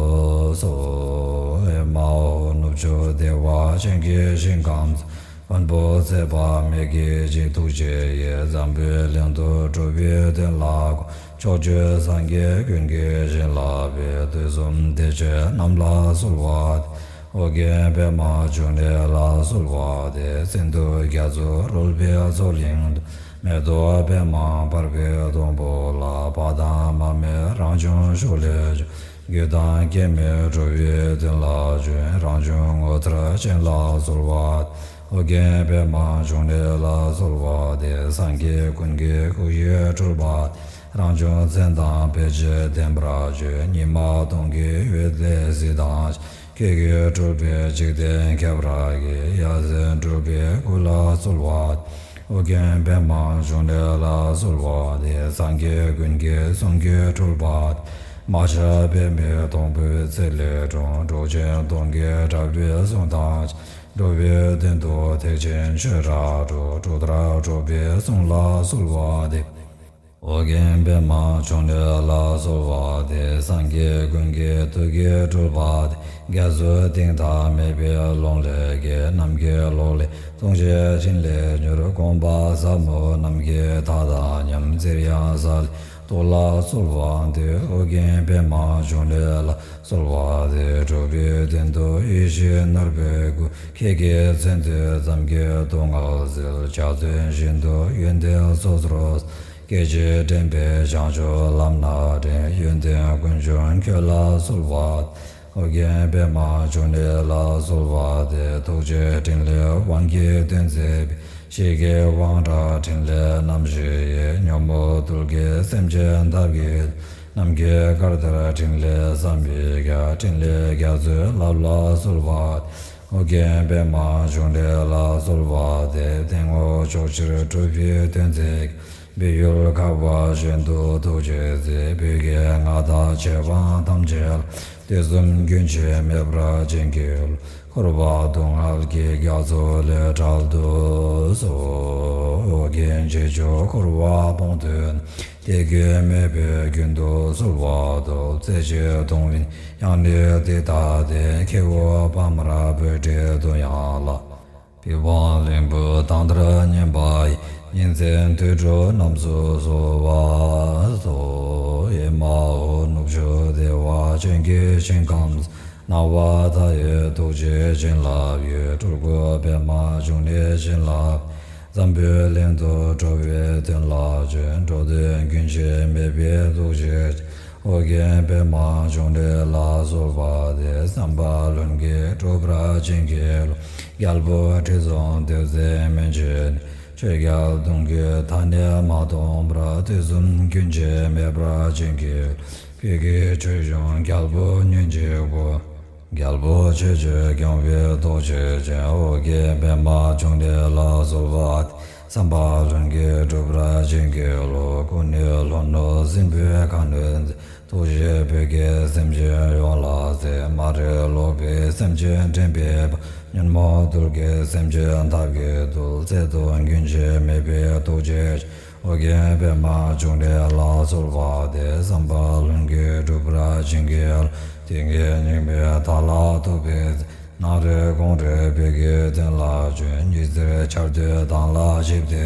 གསོལ། ཨེ་མ་ཧོ། ནུབ་ཕྱོགས་བདེ་བ་ཅན་གྱི་ཞིང་ཁམས། མགོན་པོ་ཚེ་དཔག་མེད་ཀྱི་ཐུགས་རྗེ་ཡིས། འཛམ་བུའི་གླིང་དུ་འགྲོ་བའི་དོན་ལ་དགོངས། ཕྱོགས་བཅུའི་སངས་རྒྱས་ཀུན་གྱིས་བྱིན་བརླབས་པའི། དུས་གསུམ་བདེ་སྤྱོད་རྣམས་ལ་གསོལ་བ་འདེབས། ཨོ་རྒྱན་པདྨ་འབྱུང་གནས་ལ་གསོལ་བ་འདེབས། བཙན་དུག་རྒྱ་མཚོ་རོལ་པའི་མཚོ་གླིང་དུ། མེ་ཏོག་པདྨ་འབར་བའི་སྡོང་པོ་ལ། བ་དན་མ་སྨད་རང་བྱུང་ཤུགས་ལས་བྱུང་། རྒྱུ་དང་རྐྱེན་མེད་འགྲོ་བའི་དོན་ལ་བྱོན། རང་བྱུང་ངོ་མཚར་ཅན་ལ་གསོལ་བ་འདེབས། ཨོ་རྒྱན་པདྨ་འབྱུང་གནས་ལ་གསོལ་བ་འདེབས། སངས་རྒྱས་ཀུན་གྱི་སྐུ་ཡི་སྤྲུལ་པ། རང་བྱུང་མཚན་དང་དཔེ་བྱད་ལྡན་པར་བྱོན། ཉི་མ་སྟོང་གི་འོད་ལས་གཟི་མདངས་ཤར། ཁྱེད་ཀྱི་སྤྲུལ་པའི་འཇིག་རྟེན་ཁྱབ་པར་བསྐྱེད། ཡ་མཚན་སྤྲུལ་པའི་སྐུ་ལ་གསོལ་བ་འདེབས། ཨོ་རྒྱན་པདྨ་འབྱུང་གནས་ལ་གསོལ་བ་འདེབས། སངས་རྒྱས་ཀུན་གྱི་གསུང་གི་སྤྲུལ་པ། མ་ཆགས་པདྨའི་སྡོང་པོའི་ཚལ་ལས་འཁྲུངས། འབྲོག་ཆེན་སྟོང་གི་གྲགས་པའི་གསུང་དང་། འགྲོ་བའི་དོན་དུ་ཐེག་ཆེན་ཆོས་རབ་སྒྲོགས། སྒྲོགས་ལྟར་སྒྲོགས་པའི་གསུང་ལ་གསོལ་བ་འདེབས། ཨོ་རྒྱན་པདྨ་འབྱུང་གནས་ལ་གསོལ་བ་འདེབས། སངས་རྒྱས་ཀུན་གྱི་ཐུགས་ཀྱི་སྤྲུལ་པ་སྟེ། རྒྱ་མཚོའི་གཏིང་མཐའ་མེད་པའི་ཀློང་ལས་སྐྱེས། ནམ་མཁའི་གློག་ལས་ལྟུང་བྱེད་ཕྲིན་ལས་མྱུར། དགོངས་པ་ཟབ་མོ་ནམ་མཁའི་མཐའ་དང་མཉམ། བཙིར་དབྱངས་གསལ་ལེའུ་ལ་གསོལ་བ་འདེབས། ཨོ་རྒྱན་པདྨ་འབྱུང་གནས་ལ་གསོལ་བ་འདེབས། འགྲོ་བའི་དོན་དུ་ཡེ་ཤེས་ནོར་བུའི་སྐུ། ཁྱེད་ཀྱི་མཚན་བསྟོད་ཙམ་གྱིས་སྡུག་བསྔལ་སེལ། འཇའ་ཚོན་བཞིན་དུ་ཡོན་ཏན་སོ་སོར། སྐད་ཅིག་དྲན་པས་བྱང་ཆུབ་ལམ་སྣ་འདྲེན། ཡོན་ཏན་ཀུན་འབྱུང་ཁྱོད་ལ་གསོལ་བ། ཨོ་རྒྱན་པདྨ་འབྱུང་གནས་ལ་གསོལ་བ་འདེབས། ཐུགས་རྗེའི་ཕྲིན་ལས་དབང་གིས་དོན་མཛད་པའི། ཞིང་གི་དབང་དྲག་ཕྲིན་ལས་རྣམ་བཞི་ཡིས། ཉོན་མོངས་གདུལ་དཀའི་སེམས་ཅན་འཐབ་ཀྱི། ནམ་མཁའི་གར་ལྟར་ཕྲིན་ལས་བསམ་པའི་རྒྱ། ཕྲིན་ལས་རྒྱ་མཚོའི་རླབས་ལ་གསོལ་བ། ཨོ་རྒྱན་པདྨ་འབྱུང་གནས་ལ་གསོལ་བ་འདེབས། སྟེང་འོག་ཕྱོགས་བཅུར་འགྲོ་བའི་དོན་མཛད། སྦས་ཡུལ་ཁ་བ་གཞན་དུ་ཐུགས་རྗེས་གཟིགས། བོད་ཀྱི་མངའ་བདག་ཆོས་འབངས་ཐམས་ཅད་ལ། དུས་གསུམ་རྒྱུན་ཆད་མེད་པར་བྱིན་གྱིས་རློབས། འཁོར་བ་སྡུག་བསྔལ་གྱི་རྒྱ་མཚོ་ལས་བསྒྲལ་དུ་གསོལ། ཨོ་རྒྱན་རྗེས་འཇུག་འཁོར་བ་སྤོང་འདོད་ན། དད་གུས་མོས་པས་རྒྱུན་དུ་གསོལ་བ་ཐོབ། རྩེ་གཅིག་ཏུ་གདུང་བའི་དབྱངས་ནི་འདི་ལྟ་སྟེ། ཁྱེའུ་འཕགས་མར་བོད་དྲིལ་བསྡུ་དབྱངས་ལ། པི་ཝང་གླིང་བུ་དང་མཐར་སྙན་པ་ཡིས། ཉིན་མཚན་དུས་དྲུག་རྣམས་སུ་གསོལ་བ་འཚལ། ཨེ་མ་ཧོ། ནུབ་ཕྱོགས་བདེ་བ་ཅན་གྱི་ཞིང་ཁམས། སྣང་བ་མཐའ་ཡས་ཐུགས་རྗེའི་བྱིན་རླབས་ཡོད། སྤྲུལ་སྐུ་པདྨ་འབྱུང་གནས་བྱིན་རླབས། འཛམ་བུའི་གླིང་དུ་འགྲོ་བའི་དོན་ལ་བྱོན། འགྲོ་དོན་རྒྱུན་ཆད་མེད་པའི་ཐུགས་རྗེ་ཅན། ཨོ་རྒྱན་པདྨ་འབྱུང་གནས་ལ་གསོལ་བ་འདེབས། བསམ་པ་ལྷུན་གྱིས་འགྲུབ་པར་བྱིན་གྱིས་རློབས། རྒྱལ་པོ་ཁྲི་སྲོང་ལྡེའུ་བཙན་མན་ཆད་ནས། ཆོས་རྒྱལ་གདུང་གི་མཐའ་ནས་མ་སྟོངས་བར། དུས་གསུམ་རྒྱུན་ཆད་མེད་པར་བྱིན་གྱིས། བོད་ཀྱི་ཆོས་འབྱུང་རྒྱལ་པོ་ཉོན་ཅིག་པོ། རྒྱལ་པོ་ཆོས་སྤྱོད་སྐྱོང་བའི་ཐུགས་རྗེ་ཅན། ཨོ་རྒྱན་པདྨ་འབྱུང་གནས་ལ་གསོལ་བ་འདེབས། བསམ་པ་ལྷུན་གྱིས་འགྲུབ་པར་བྱིན་གྱིས་རློབས། སྐུ་ནི་ལྷོ་ནུབ་སྲིན་པོའི་ཁ་གནོན་མཛད། ཐུགས་རྗེས་བོད་ཀྱི་སེམས་ཅན་ཡོངས་ལ་གཟིགས། མ་རིག་ལོག་པའི་སེམས་ཅན་འདྲེན་པའི་དཔལ། ཉོན་མོངས་གདུལ་དཀའི་སེམས་ཅན་འཐབ་ཀྱིས་འདུལ། རྩལ་དུ་རྒྱུན་ཆད་མེད་པའི་ཐུགས་རྗེ་ཅན། ཨོ་རྒྱན་པདྨ་འབྱུང་གནས་ལ་གསོལ་བ་འདེབས། བསམ་པ་ལྷུན་གྱིས་འགྲུབ་པར་བྱིན་གྱིས་རློབས། ཏིང་ངེ་འཛིན་མེ་ཏོག་ལ་ཐུག་པའི་ཚེ། ནམ་རིག་གོང་རིག་བོད་ཀྱི་དོན་ལ་བྱོན། ཉི་ཟེར་འཆར་སྡུད་མདངས་ལ་ཆིབས་ཏེ་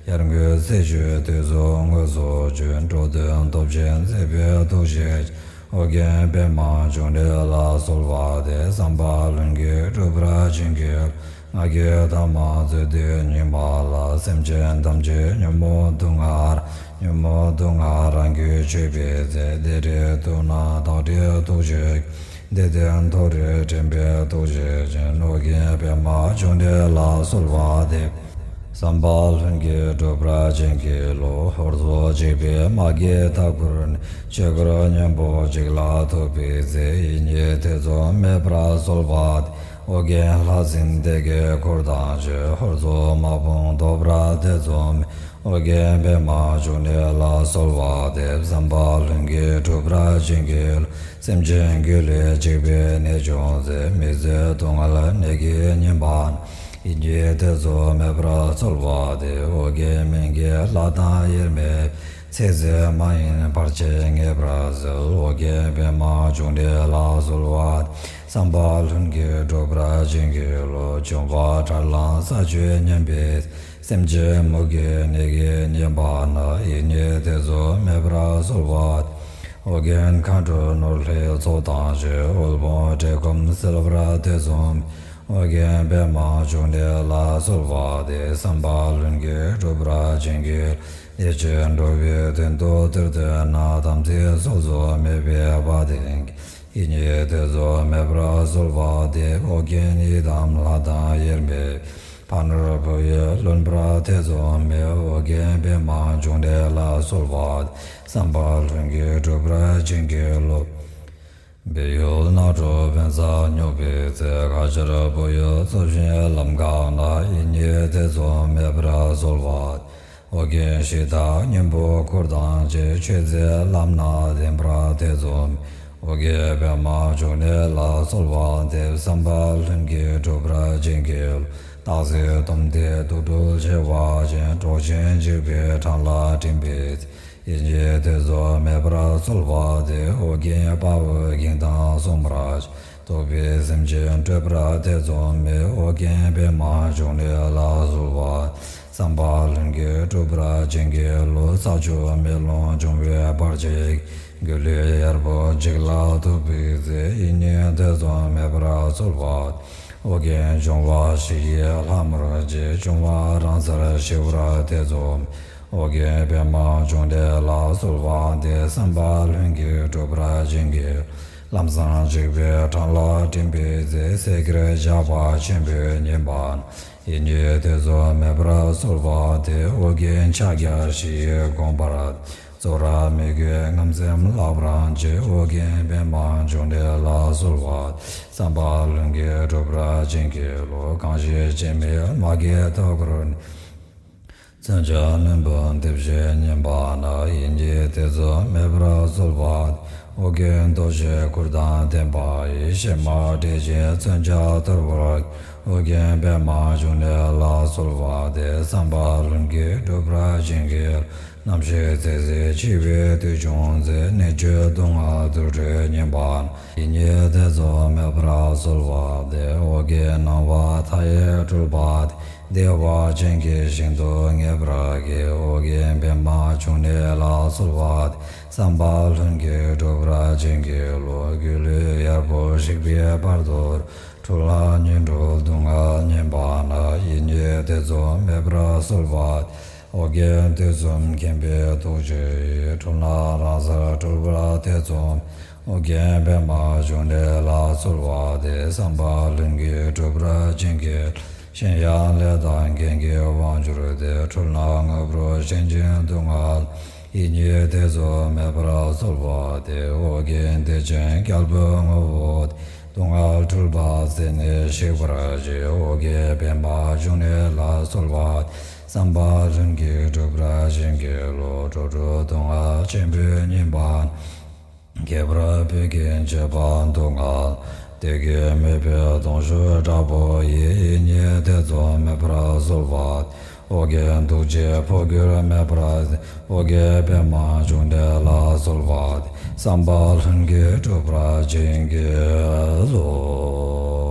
བྱོན། ཡར་ངོའི་ཚེས་བཅུའི་དུས་སུ་དངོས་སུ་བྱོན། འགྲོ་དོན་སྟོབས་ཆེན་མཛད་པའི་ཐུགས་རྗེ་ཆེ། ཨོ་རྒྱན་པདྨ་འབྱུང་གནས་ལ་གསོལ་བ་འདེབས། བསམ་པ་ལྷུན་གྱིས་འགྲུབ་པར་བྱིན་གྱིས་རློབས། ང་རྒྱལ་དང་མ་རྩོད་དུས་ཉི་མ་ལ། སེམས་ཅན་ཐམས་ཅད་ཉོན་མོངས་དུག་ལྔ་རང་། ཉོན་མོངས་དུག་ལྔ་རང་རྒྱུད་གཅོད་པའི་ཚེ། བདེ་ལེགས་མཐུ་རྣམས་དག་སྒྲིལ་ཐུགས་རྗེ་ཆེ། བདེ་ལྡན་མཐོ་རིས་འདྲེན་པའི་ཐུགས་རྗེ་ཅན། ཨོ་རྒྱན་པདྨ་འབྱུང་གནས་ལ་གསོལ་བ་འདེབས། བསམ་པ་ལྷུན་གྱིས་འགྲུབ་པར་བྱིན་གྱིས་རློབས། ཧོར་སོག་འཇིགས་པའི་དམག་གིས་མཐའ་བསྐོར་ནས། ཆོས་འཁོར་གཉན་པོ་འཇིག་ལ་ཐུག་པའི་ཚེ། ཡིད་གཉིས་ཐེ་ཚོམ་མེད་པར་གསོལ་བ་འདེབས། ཨོ་རྒྱན་ལྷ་སྲིན་སྡེ་བརྒྱད་འཁོར་དང་བཅས། ཧོར་སོག་དམག་དཔུང་བཟློག་པར་ཐེ་ཚོམ་མེད། ཨོ་རྒྱན་པདྨ་འབྱུང་གནས་ལ་གསོལ་བ་འདེབས། བསམ་པ་ལྷུན་གྱིས་འགྲུབ་པར་བྱིན་གྱིས་རློབས། སེམས་ཅན་སྒྱུ་ལུས་འཇིག་པའི་ནད་བྱུང་ཚེ། མི་བཟོད་སྡུག་བསྔལ་ནད་ཀྱིས་ཉེན་པ་ན། ཡིད་གཉིས་ཐེ་ཚོམ་མེད་པར་གསོལ་བ་འདེབས། ཨོ་རྒྱན་སྨན་གྱི་བླ་དང་དབྱེར་མེད། ཚེ་ཟད་མ་ཡིན་བར་ཆད་ངེས་པར་སེལ། ཨོ་རྒྱན་པདྨ་འབྱུང་གནས་ལ་གསོལ་བ་འདེབས། བསམ་པ་ལྷུན་གྱིས་འགྲུབ་པར་བྱིན་གྱིས་རློབས། འབྱུང་བ་དགྲར་ལངས་ས་བཅུད་ཉམས་པའི་ཚེ། སེམས་ཅན་མུ་གེའི་ནད་ཀྱིས་ཉེན་པ་ན། ཡིད་གཉིས་ཐེ་ཚོམ་མེད་པར་གསོལ་བ་འདེབས། ཨོ་རྒྱན་མཁའ་འགྲོ་ནོར་ལྷའི་ཚོགས་དང་བཅས། དབུལ་ཕོངས་བཀྲེས་སྐོམ་སེལ་བར་ཐེ་ཚོམ་མེད། ཨོ་རྒྱན་པདྨ་འབྱུང་གནས་ལ་གསོལ་བ་འདེབས། བསམ་པ་ལྷུན་གྱིས་འགྲུབ་པར་བྱིན་གྱིས་རློབས། ཡིད་ཆེས་འགྲོ་བའི་དོན་དུ་འདིར་འདོན་ན། དམ་ཚིག་སོ་སོར་མེད་པའི་དཔའ་གདེང་གིས། ཡིད་གཉིས་ཐེ་ཚོམ་མེད་པར་གསོལ་བ་འདེབས། ཨོ་རྒྱན་ཡི་དམ་ལྷ་དང་དབྱེར་མེད། ཕ་ནོར་བུ་ཡིས་ལོན་པར་ཐེ་ཚོམ་མེད། ཨོ་རྒྱན་པདྨ་འབྱུང་གནས་ལ་གསོལ་བ་འདེབས། བསམ་པ་ལྷུན་གྱིས་འགྲུབ་པར་བྱིན་གྱིས་རློབས། བལ་ཡུལ་གནག་ཕྲུག་བོན་བཟའ་སྨྱོ་བའི་ཚེ། ཁ་ཆར་བུ་ཡུག་འཚུབས་ཤིང་ལམ་འགགས་ན། ཡིད་གཉིས་ཐེ་ཚོམ་མེད་པར་གསོལ་བ། ཨོ་རྒྱན་གཞི་བདག་གཉན་པོ་འཁོར་དང་བཅས། ཆོས་མཛད་ལམ་སྣ་བདེན་པར་ཐེ་ཚོམ། ཨོ་རྒྱན་པདྨ་འབྱུང་གནས་ལ་གསོལ་བ་འདེབས། བསམ་པ་ལྷུན་གྱིས་འགྲུབ་པར་བྱིན་གྱིས་རློབས། སྟག་གཟིག་དོམ་དྲེད་དུག་སྦྲུལ་མཆེ་བ་ཅན། འབྲོག་ཆེན་འཇིགས་པའི་འཕྲང་ལ་འགྲིམ་པའི་ཚེ། ཡིད་གཉིས་ཐེ་ཚོམ་མེད་པར་གསོལ་བ་འདེབས། ཨོ་རྒྱན་དཔའ་བོའི་གིང་དང་སྲུང་མར་བཅས། གདུག་པའི་སེམས་ཅན་སྐྲོད་པར་ཐེ་ཚོམ་མེད། ཨོ་རྒྱན་པདྨ་འབྱུང་གནས་ལ་གསོལ་བ། བསམ་པ་ལྷུན་གྱིས་འགྲུབ་པར་བྱིན་གྱིས་རློབས། ས་ཆུ་མེ་རླུང་འབྱུང་བའི་བར་ཆད་ཀྱིས། སྒྱུ་ལུས་གཡར་པོ་འཇིག་ལ་ཐུག་པའི་ཚེ། ཡིད་གཉིས་ཐེ་ཚོམ་མེད་པར་གསོལ་བ། ཨོ་རྒྱན་འབྱུང་བ་བཞི་ཡི་ལྷ་མོར་བཅས། འབྱུང་བ་རང་སར་ཞི་བར་ཐེ་ཚོམ། ཨོ་རྒྱན་པདྨ་འབྱུང་གནས་ལ་གསོལ་བ་འདེབས། བསམ་པ་ལྷུན་གྱིས་འགྲུབ་པར་བྱིན་གྱིས། ལམ་སྲང་འཇིགས་པའི་འཕྲང་ལ་འགྲིམ་པའི་ཚེ། སེང་གེར་ཞགས་པ་ཆེན་པོས་ཉེན་པ་ན། ཡིད་གཉིས་ཐེ་ཚོམ་མེད་པར་གསོལ་བ་འདེབས། ཨོ་རྒྱན་ཕྱག་རྒྱ་བཞི་ཡི་དགོངས་པ་རྫོགས། རབ་མི་བསྐྱོད་རྔམ་སེམས་ལྷག་པར་ཆེ། ཨོ་རྒྱན་པདྨ་འབྱུང་གནས་ལ་གསོལ་བ་འདེབས། བསམ་པ་ལྷུན་གྱིས་འགྲུབ་པར་བྱིན་གྱིས་རློབས། གང་ཞིག་སྐྱེ་མེད་དམག་གིས་མཐའ་བསྐོར་ནས། མཚོན་ཆ་རྣོན་པོས་འདེབས་ཤིང་ཉེན་པ་ན། ཡིད་གཉིས་ཐེ་ཚོམ་མེད་པར་གསོལ་བ་འདེབས། ཨོ་རྒྱན་རྡོ་རྗེ་གུར་དང་ལྡན་པ་ཡིས། གཤེད་མ་བསྐྲད་ཅིང་མཚོན་ཆ་འཐོར་བར་འགྱུར། ཨོ་རྒྱན་པདྨ་འབྱུང་གནས་ལ་གསོལ་བ་འདེབས། བསམ་པ་ལྷུན་གྱིས་འགྲུབ་པར་བྱིན་གྱིས་རློབས། ནམ་ཞིག་ཚེ་ཟད་འཆི་བའི་དུས་བྱུང་ཚེ། ནད་བཅོས་སྡུག་བསྔལ་དུར་ཁྲོད་ཉེན་པ་ན། ཡིད་གཉིས་ཐེ་ཚོམ་མེད་པར་གསོལ་བ་འདེབས། ཨོ་རྒྱན་སྣང་བ་མཐའ་ཡས་སྤྲུལ་པ་སྟེ། བདེ་བ་ཅན་གྱི་ཞིང་དུ་ངེས་པར་སྐྱེ། ཨོ་རྒྱན་པདྨ་འབྱུང་གནས་ལ་གསོལ་བ་འདེབས། བསམ་པ་ལྷུན་གྱིས་འགྲུབ་པར་བྱིན་གྱིས་རློབས། སྒྱུ་ལུས་གཡར་པོ་ཞིག་པའི་བར་དོར། འཁྲུལ་སྣང་ངན་འགྲོའི་སྡུག་བསྔལ་ཉེན་པ་ན། ཡིད་གཉིས་ཐེ་ཚོམ་མེད་པར་གསོལ་བ་འདེབས། ཨོ་རྒྱན་དུས་གསུམ་མཁྱེན་པའི་ཐུགས་རྗེ་ཡིས། འཁྲུལ་སྣང་རང་སར་གྲོལ་བར་ཐེ་ཚོམ། ཨོ་རྒྱན་པདྨ་འབྱུང་གནས་ལ་གསོལ་བ་འདེབས། བསམ་པ་ལྷུན་གྱིས་འགྲུབ་པར་བྱིན་གྱིས། གཞན་ཡང་ལས་དང་རྐྱེན་གྱི་དབང་གྱུར་ཏེ། འཁྲུལ་སྣང་དངོས་པོར་ཞེན་ཅིང་སྡུག་བསྔལ། ཡིད་གཉིས་ཐེ་ཚོམ་མེད་པར་གསོལ་བ་འདེབས། ཨོ་རྒྱན་བདེ་ཆེན་རྒྱལ་པོའི་ངོ་བོ་སྟེ། སྡུག་བསྔལ་འཁྲུལ་པ་ཟད་ནས་ཞི་བར་བྱེད། ཨོ་རྒྱན་པདྨ་འབྱུང་གནས་ལ་གསོལ་བ་འདེབས། བསམ་པ་ལྷུན་གྱིས་འགྲུབ་པར་བྱིན་གྱིས་རློབས། འགྲོ་དྲུག་སྡུག་བསྔལ་ཆེན་པོས་ཉེན་པ་ན། ཁྱད་པར་བོད་ཀྱི་བྱེད་པ་སྡུག་བསྔལ། བདེ་སྐྱིད་མེད་པའི་གདུང་ཤུགས་དྲག་པོ་ཡིས། ཡིད་གཉིས་ཐེ་ཚོམ་མེད་པར་གསོལ་བ། ཨོ་རྒྱན་ཐུགས་རྗེ་འཕོ་འགྱུར་མེད་པར་ཨོ་རྒྱན་པདྨ་འབྱུང་གནས་ལ་གསོལ་བ་འདེབས། བསམ་པ་ལྷུན་གྱིས་གྲུབ་པར་བྱིན་གྱིས་རློབས།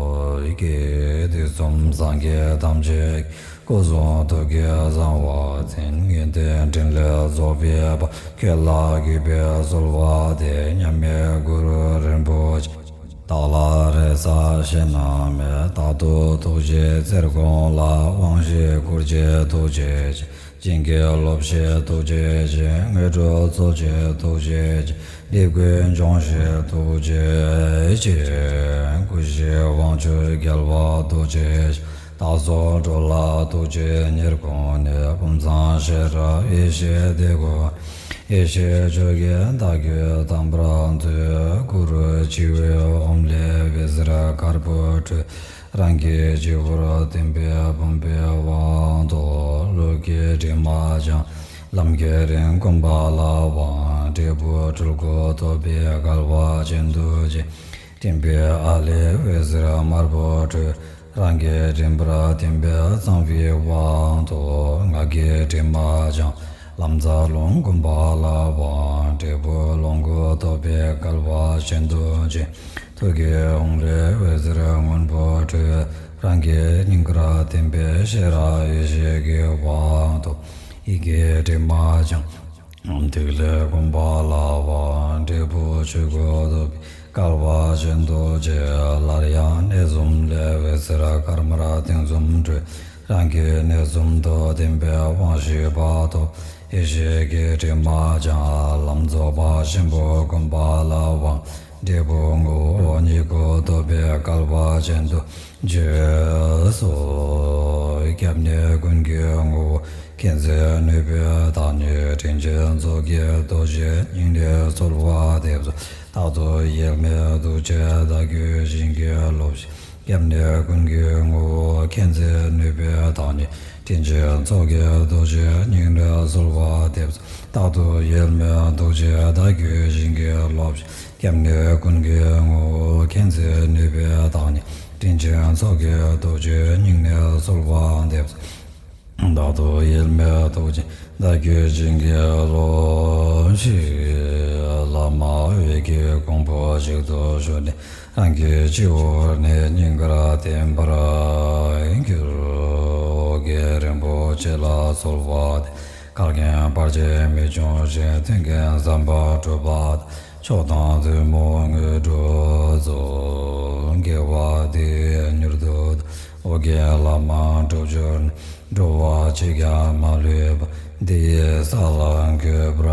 དུས་གསུམ་སངས་རྒྱས་ཐམས་ཅད་སྐུ་གསུང་ཐུགས་ཀྱི་གསང་བ་འཛིན། ངེས་དོན་ཕྲིན་ལས་རྫོགས་པའི་བར། ཁྱོད་ལ་གུས་པས་གསོལ་བ་འདེབས། མཉམ་མེད་གུ་རུ་རིན་པོ་ཆེ། བདག་ལ་རེ་ས་ཞེ་ན་མེད། རྟག་ཏུ་ཐུགས་རྗེས་བརྩེར་དགོངས་ལ། དབང་བཞི་སྐུར་བྱེད་ཐུགས་རྗེ་ཅན། བྱིན་གྱིས་རློབ་བྱེད་ཐུགས་རྗེ་ཅན། དངོས་གྲུབ་སྩོལ་བྱེད་ཐུགས་རྗེ་ཅན། སྡིག་ཀུན་སྦྱོང་བྱེད་ཐུགས་རྗེ་ཅན། སྐུ་བཞིའི་དབང་ཕྱུག་རྒྱལ་བ་ཐུགས་རྗེ་ཅན། བདག་སོགས་འགྲོ་ལ་ཐུགས་རྗེས་ཉེར་བསྐུལ་ནས། ཕུན་སུམ་ཤེས་རབ་ཡེ་ཤེས་དེ་ཀུན། ཡེ་ཤེས་ཆོས་ཀྱི་བདག་རྒྱུད་དམ་པར་མཛོད། གུ་རུ་བྱེ་བའི་ཕུང་ལས་འོད་ཟེར་དཀར་པོ་འཕྲོས། རང་གི་སྤྱི་བོར་ཐིམ་པས་བུམ་པའི་དབང་ཐོབ། ལུས་ཀྱི་གྲིབ་མ་སྦྱངས། ལམ་གྱི་རིམ་བསྒོམ་པ་ལ་དབང་། འབྲས་བུ་སྤྲུལ་སྐུ་ཐོབ་པའི་སྐལ་བ་ཅན་དུ་བྱོན། སྤྲིན་པའི་ཨ་ལས་འོད་ཟེར་དམར་པོ་འཕྲོས། རང་གི་མགྲིན་པར་ཐིམ་པས་གཙང་བའི་དབང་ཐོབ། ངག་གི་དྲི་མ་སྦྱངས། ལམ་རྩ་རླུང་བསྒོམ་པ་ལ་དབང་། འབྲས་བུ་ལོངས་སྐུ་ཐོབ་པའི་སྐལ་བ་ཅན་དུ་བྱོན། ཐུགས་ཀྱི་ཧཱུྃ་ལས་འོད་ཟེར་སྔོན་པོ་འཕྲོས། རང་གི་སྙིང་གར་ཐིམ་པས་ཤེས་རབ་ཡེ་ཤེས་ཀྱི་དབང་ཐོབ། ཡིད་ཀྱི་དྲི་མ་སྦྱངས། ཐིག་ལེ་བསྒོམ་པ་ལ་དབང་། འབྲས་བུ་ཆོས་སྐུ་ཐོབ་པའི་སྐལ་བ་ཅན་དུ་བྱོན། སླར་ཡང་གནས་གསུམ་ལས་འོད་ཟེར་དཀར་དམར་མཐིང་གསུམ་འཕྲོས། རང་གི་གནས་གསུམ་དུ་ཐིམ་པས་དབང་བཞི་པ་ཐོབ། ཡེ་ཤེས་ཀྱི་དྲི་མ་སྦྱངས། ལམ་རྫོགས་པ་ཆེན་པོ་བསྒོམ་པ་ལ་དབང་། འབྲས་བུ་ངོ་བོ་ཉིད་སྐུ་ཐོབ་པའི་སྐལ་བ་ཅན་དུ་བྱོན་སོ། སྐྱབས་གནས་ཀུན་གྱི་ངོ་བོ་མཁྱེན་བརྩེ་ནུས་པའི་བདག་ཉིད། དྲིན་ཅན་ཚོགས་ཀྱི་རྡོ་རྗེ་སྙིང་ནས་གསོལ་བ་འདེབས་སོ། རྟག་ཏུ་དབྱེར་མེད་ཐུགས་རྗེའི་བདག་རྒྱུད་བྱིན་གྱིས་རློབས་ཤིག་སྐྱབས་གནས་ཀུན་གྱི་ངོ་བོ་མཁྱེན་བརྩེ་ནུས་པའི་བདག་ཉིད། དྲིན་ཅན་ཚོགས་ཀྱི་རྡོ་རྗེ་སྙིང་ནས་གསོལ་བ་འདེབས་སོ། རྟག་ཏུ་དབྱེར་མེད་ཐུགས་རྗེའི་བདག་རྒྱུད་བྱིན་གྱིས་རློབས་ཤིག་སྐྱབས་གནས་ཀུན་གྱི་ངོ་བོ་མཁྱེན་བརྩེ་ནུས་པའི་བདག་ཉིད། དྲིན་ཅན་ཚོགས་ཀྱི་རྡོ་རྗེ་སྙིང་ནས་གསོལ་བ་འདེབས་སོ། རྟག་ཏུ་དབྱེར་མེད་ཐུགས་རྗེའི་བདག་རྒྱུད་བྱིན་གྱིས་རློབས་ཤིག་བླ་མ་འོད་ཀྱི་གོང་བུ་ཞིག་ཏུ་ཞུགས་ནས། རང་གི་སྤྱི་བོ་ནས་སྙིང་གར་ཐིམ་པར་གྱུར། ཨོ་རྒྱན་རིན་པོ་ཆེ་ལ་གསོལ་བ་འདེབས། གར་མཁན་བར་ཆད་མི་འབྱུང་ཞིང་། མཐུན་རྐྱེན་བསམ་པ་འགྲུབ་པ་དང་། མཆོག་དང་བདུད་མོ་དངོས་གྲུབ་སྩོལ། དགེ་བ་འདི་ཡིས་མྱུར་དུ་བདག་ཨོ་རྒྱན་བླ་མ་འགྲུབ་གྱུར་ནས། འགྲོ་བ་གཅིག་ཀྱང་མ་ལུས་པ། འདི་ཡི་ས་ལ་འགོད་པར་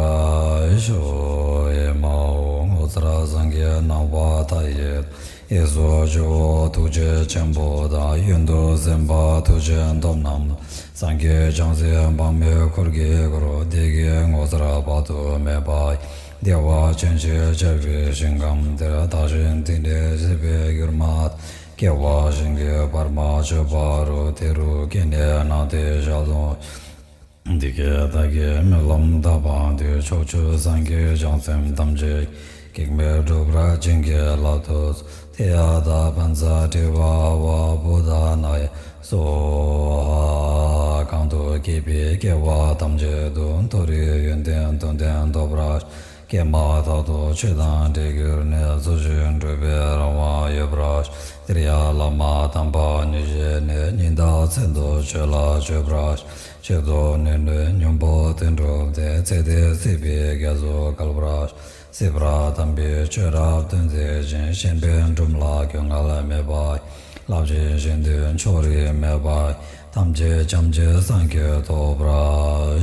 ཤོག་ཨེ་མ་ཧོ། ངོ་མཚར་སངས་རྒྱས་སྣང་བ་མཐའ་ཡས། གཡས་སུ་ཇོ་བོ་ཐུགས་རྗེ་ཆེན་པོ་དང་། གཡོན་དུ་སེམས་དཔའ་ཐུགས་རྗེ་སྟོབས་རྣམས། སངས་རྒྱས་བྱང་སེམས་དཔག་མེད་འཁོར་གྱིས་བསྐོར། བདེ་སྐྱིད་ངོ་མཚར་དཔག་ཏུ་མེད་པ་ཡི། བདེ་བ་ཅན་ཞེས་བྱ་བའི་ཞིང་ཁམས་དེར། བདག་གཞན་འདི་ནས་སྲིད་པའི་ཡུལ་མ། སྐྱེ་བ་གཞན་གྱིས་བར་མ་ཆོད་པ་རུ། དེ་རུ་སྐྱེས་ནས་སྣང་མཐའི་ཞལ་མཐོང་། འདི་སྐད་བདག་གིས་སྨོན་ལམ་བཏབ་པ་འདི། ཕྱོགས་བཅུའི་སངས་རྒྱས་བྱང་སེམས་ཐམས་ཅད་ཀྱིས། གེགས་མེད་འགྲུབ་པར་བྱིན་གྱིས་བརླབ་ཏུ་གསོལ། ཏདྱ་ཐཱ། བཛྲ་ཏྲཱི་པ་ཨ་ཝ་བོ་དྷ་ནཱ་ཡ་སྭཱ་ཧཱ། གང་དུ་སྐྱེས་པའི་སྐྱེ་བ་ཐམས་ཅད་དུ། མཐོ་རིས་ཡོན་ཏན་དོན་ལྡན་ཐོབ་པར་ཤོག་སྐྱེས་མ་ཐག་ཏུ་ཆོས་དང་འདྲེས་གྱུར་ནས། ཚུལ་བཞིན་སྒྲུབ་པའི་རང་དབང་ཡོད་པར་ཤོག་དེར་ཡང་བླ་མ་དམ་པ་ཉིད་བཞེས་ནས། ཉི་ཟླ་མཚན་དུ་ཆོས་ལ་སྤྱོད་པར་ཤོག་ཆོས་ཐོབ་ནས་ནི་སྙིང་པོ་དོན་གྲུབ་སྟེ། ཚེ་འདིར་སྲིད་པའི་རྒྱ་མཚོ་བརྒལ་བར་ཤོག་སྲིད་པར་དམ་པའི་ཆོས་རབ་སྟོན་མཛད་ཅིང་། གཞན་ཕན་སྒྲུབ་ལ་གྱོང་ངར་མེད་པ། རླབས་ཆེན་གཞན་དོན་ཕྱོགས་རིས་མེད་པ། ཐམས་ཅད་བྱམས་ཆེན་སངས་རྒྱས་ཐོབ་པར་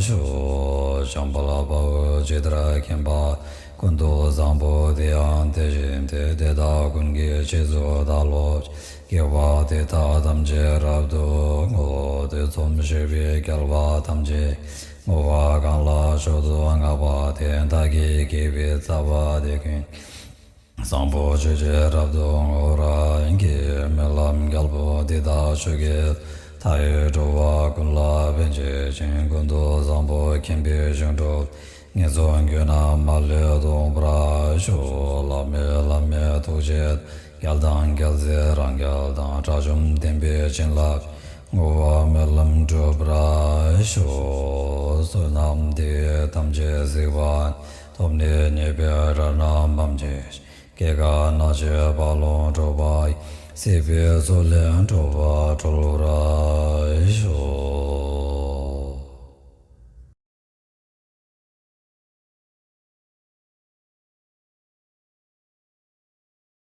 ཤོག་བྱམས་པ་ལ་དཔའ་བོས་ཇི་ལྟར་མཁྱེན་པ། ཀུན་ཏུ་བཟང་པོ་དེ་ཡང་དེ་བཞིན་ཏེ། དེ་དག་ཀུན་གྱི་རྗེས་སུ་བདག་སློབ་ཅིང་། དགེ་བ་འདི་དག་ཐམས་ཅད་རབ་ཏུ་བསྔོ། དུས་གསུམ་གཤེགས་པའི་རྒྱལ་བ་ཐམས་ཅད། བསྔོ་བ་གང་ལ་མཆོག་ཏུ་བསྔགས་པ་དེས། བདག་གིས་བགྱིས་པའི་ཐར་པ་དེ་ཀུན། བཟང་པོ་སྤྱོད་ཕྱིར་རབ་ཏུ་བསྔོ་བར་བགྱི། སྨོན་ལམ་རྒྱལ་པོ་འདི་དག་མཆོག་གི་མཐའ་ཡས་འགྲོ་བ་ཀུན་ལ་ཕན་བྱེད་ཅིང་། ཀུན་ཏུ་བཟང་པོ་མཁྱེན་པའི་ཞིང་སྒྲུབ། ངན་སོང་རྒྱུད་རྣམས་མ་ལུས་ཐོབ་པར་ཤོག་བླ་མེད་བླ་མའི་ཐུགས་རྗེ་དང་། རྒྱལ་དང་རྒྱལ་སྲས་རང་རྒྱལ་དང་། དགྲ་བཅོམ་བསྟན་པའི་བྱིན་རླབས་ཀྱིས། བསྔོ་བ་སྨོན་ལམ་འགྲུབ་པར་ ཤོག། བསོད་ནམས་འདི་ཡིས་ཐམས་ཅད་གཟིགས་པ་ཉིད། ཐོབ་ནས་ཉེས་པའི་དགྲ་རྣམས་ཕམ་བྱས་ཤིང་། སྐྱེ་རྒ་ན་འཆིའི་རྦ་ཀློང་འཁྲུགས་པ་ཡི། སྲིད་པའི་མཚོ་ལས་འགྲོ་བ་སྒྲོལ་བར་ཤོག།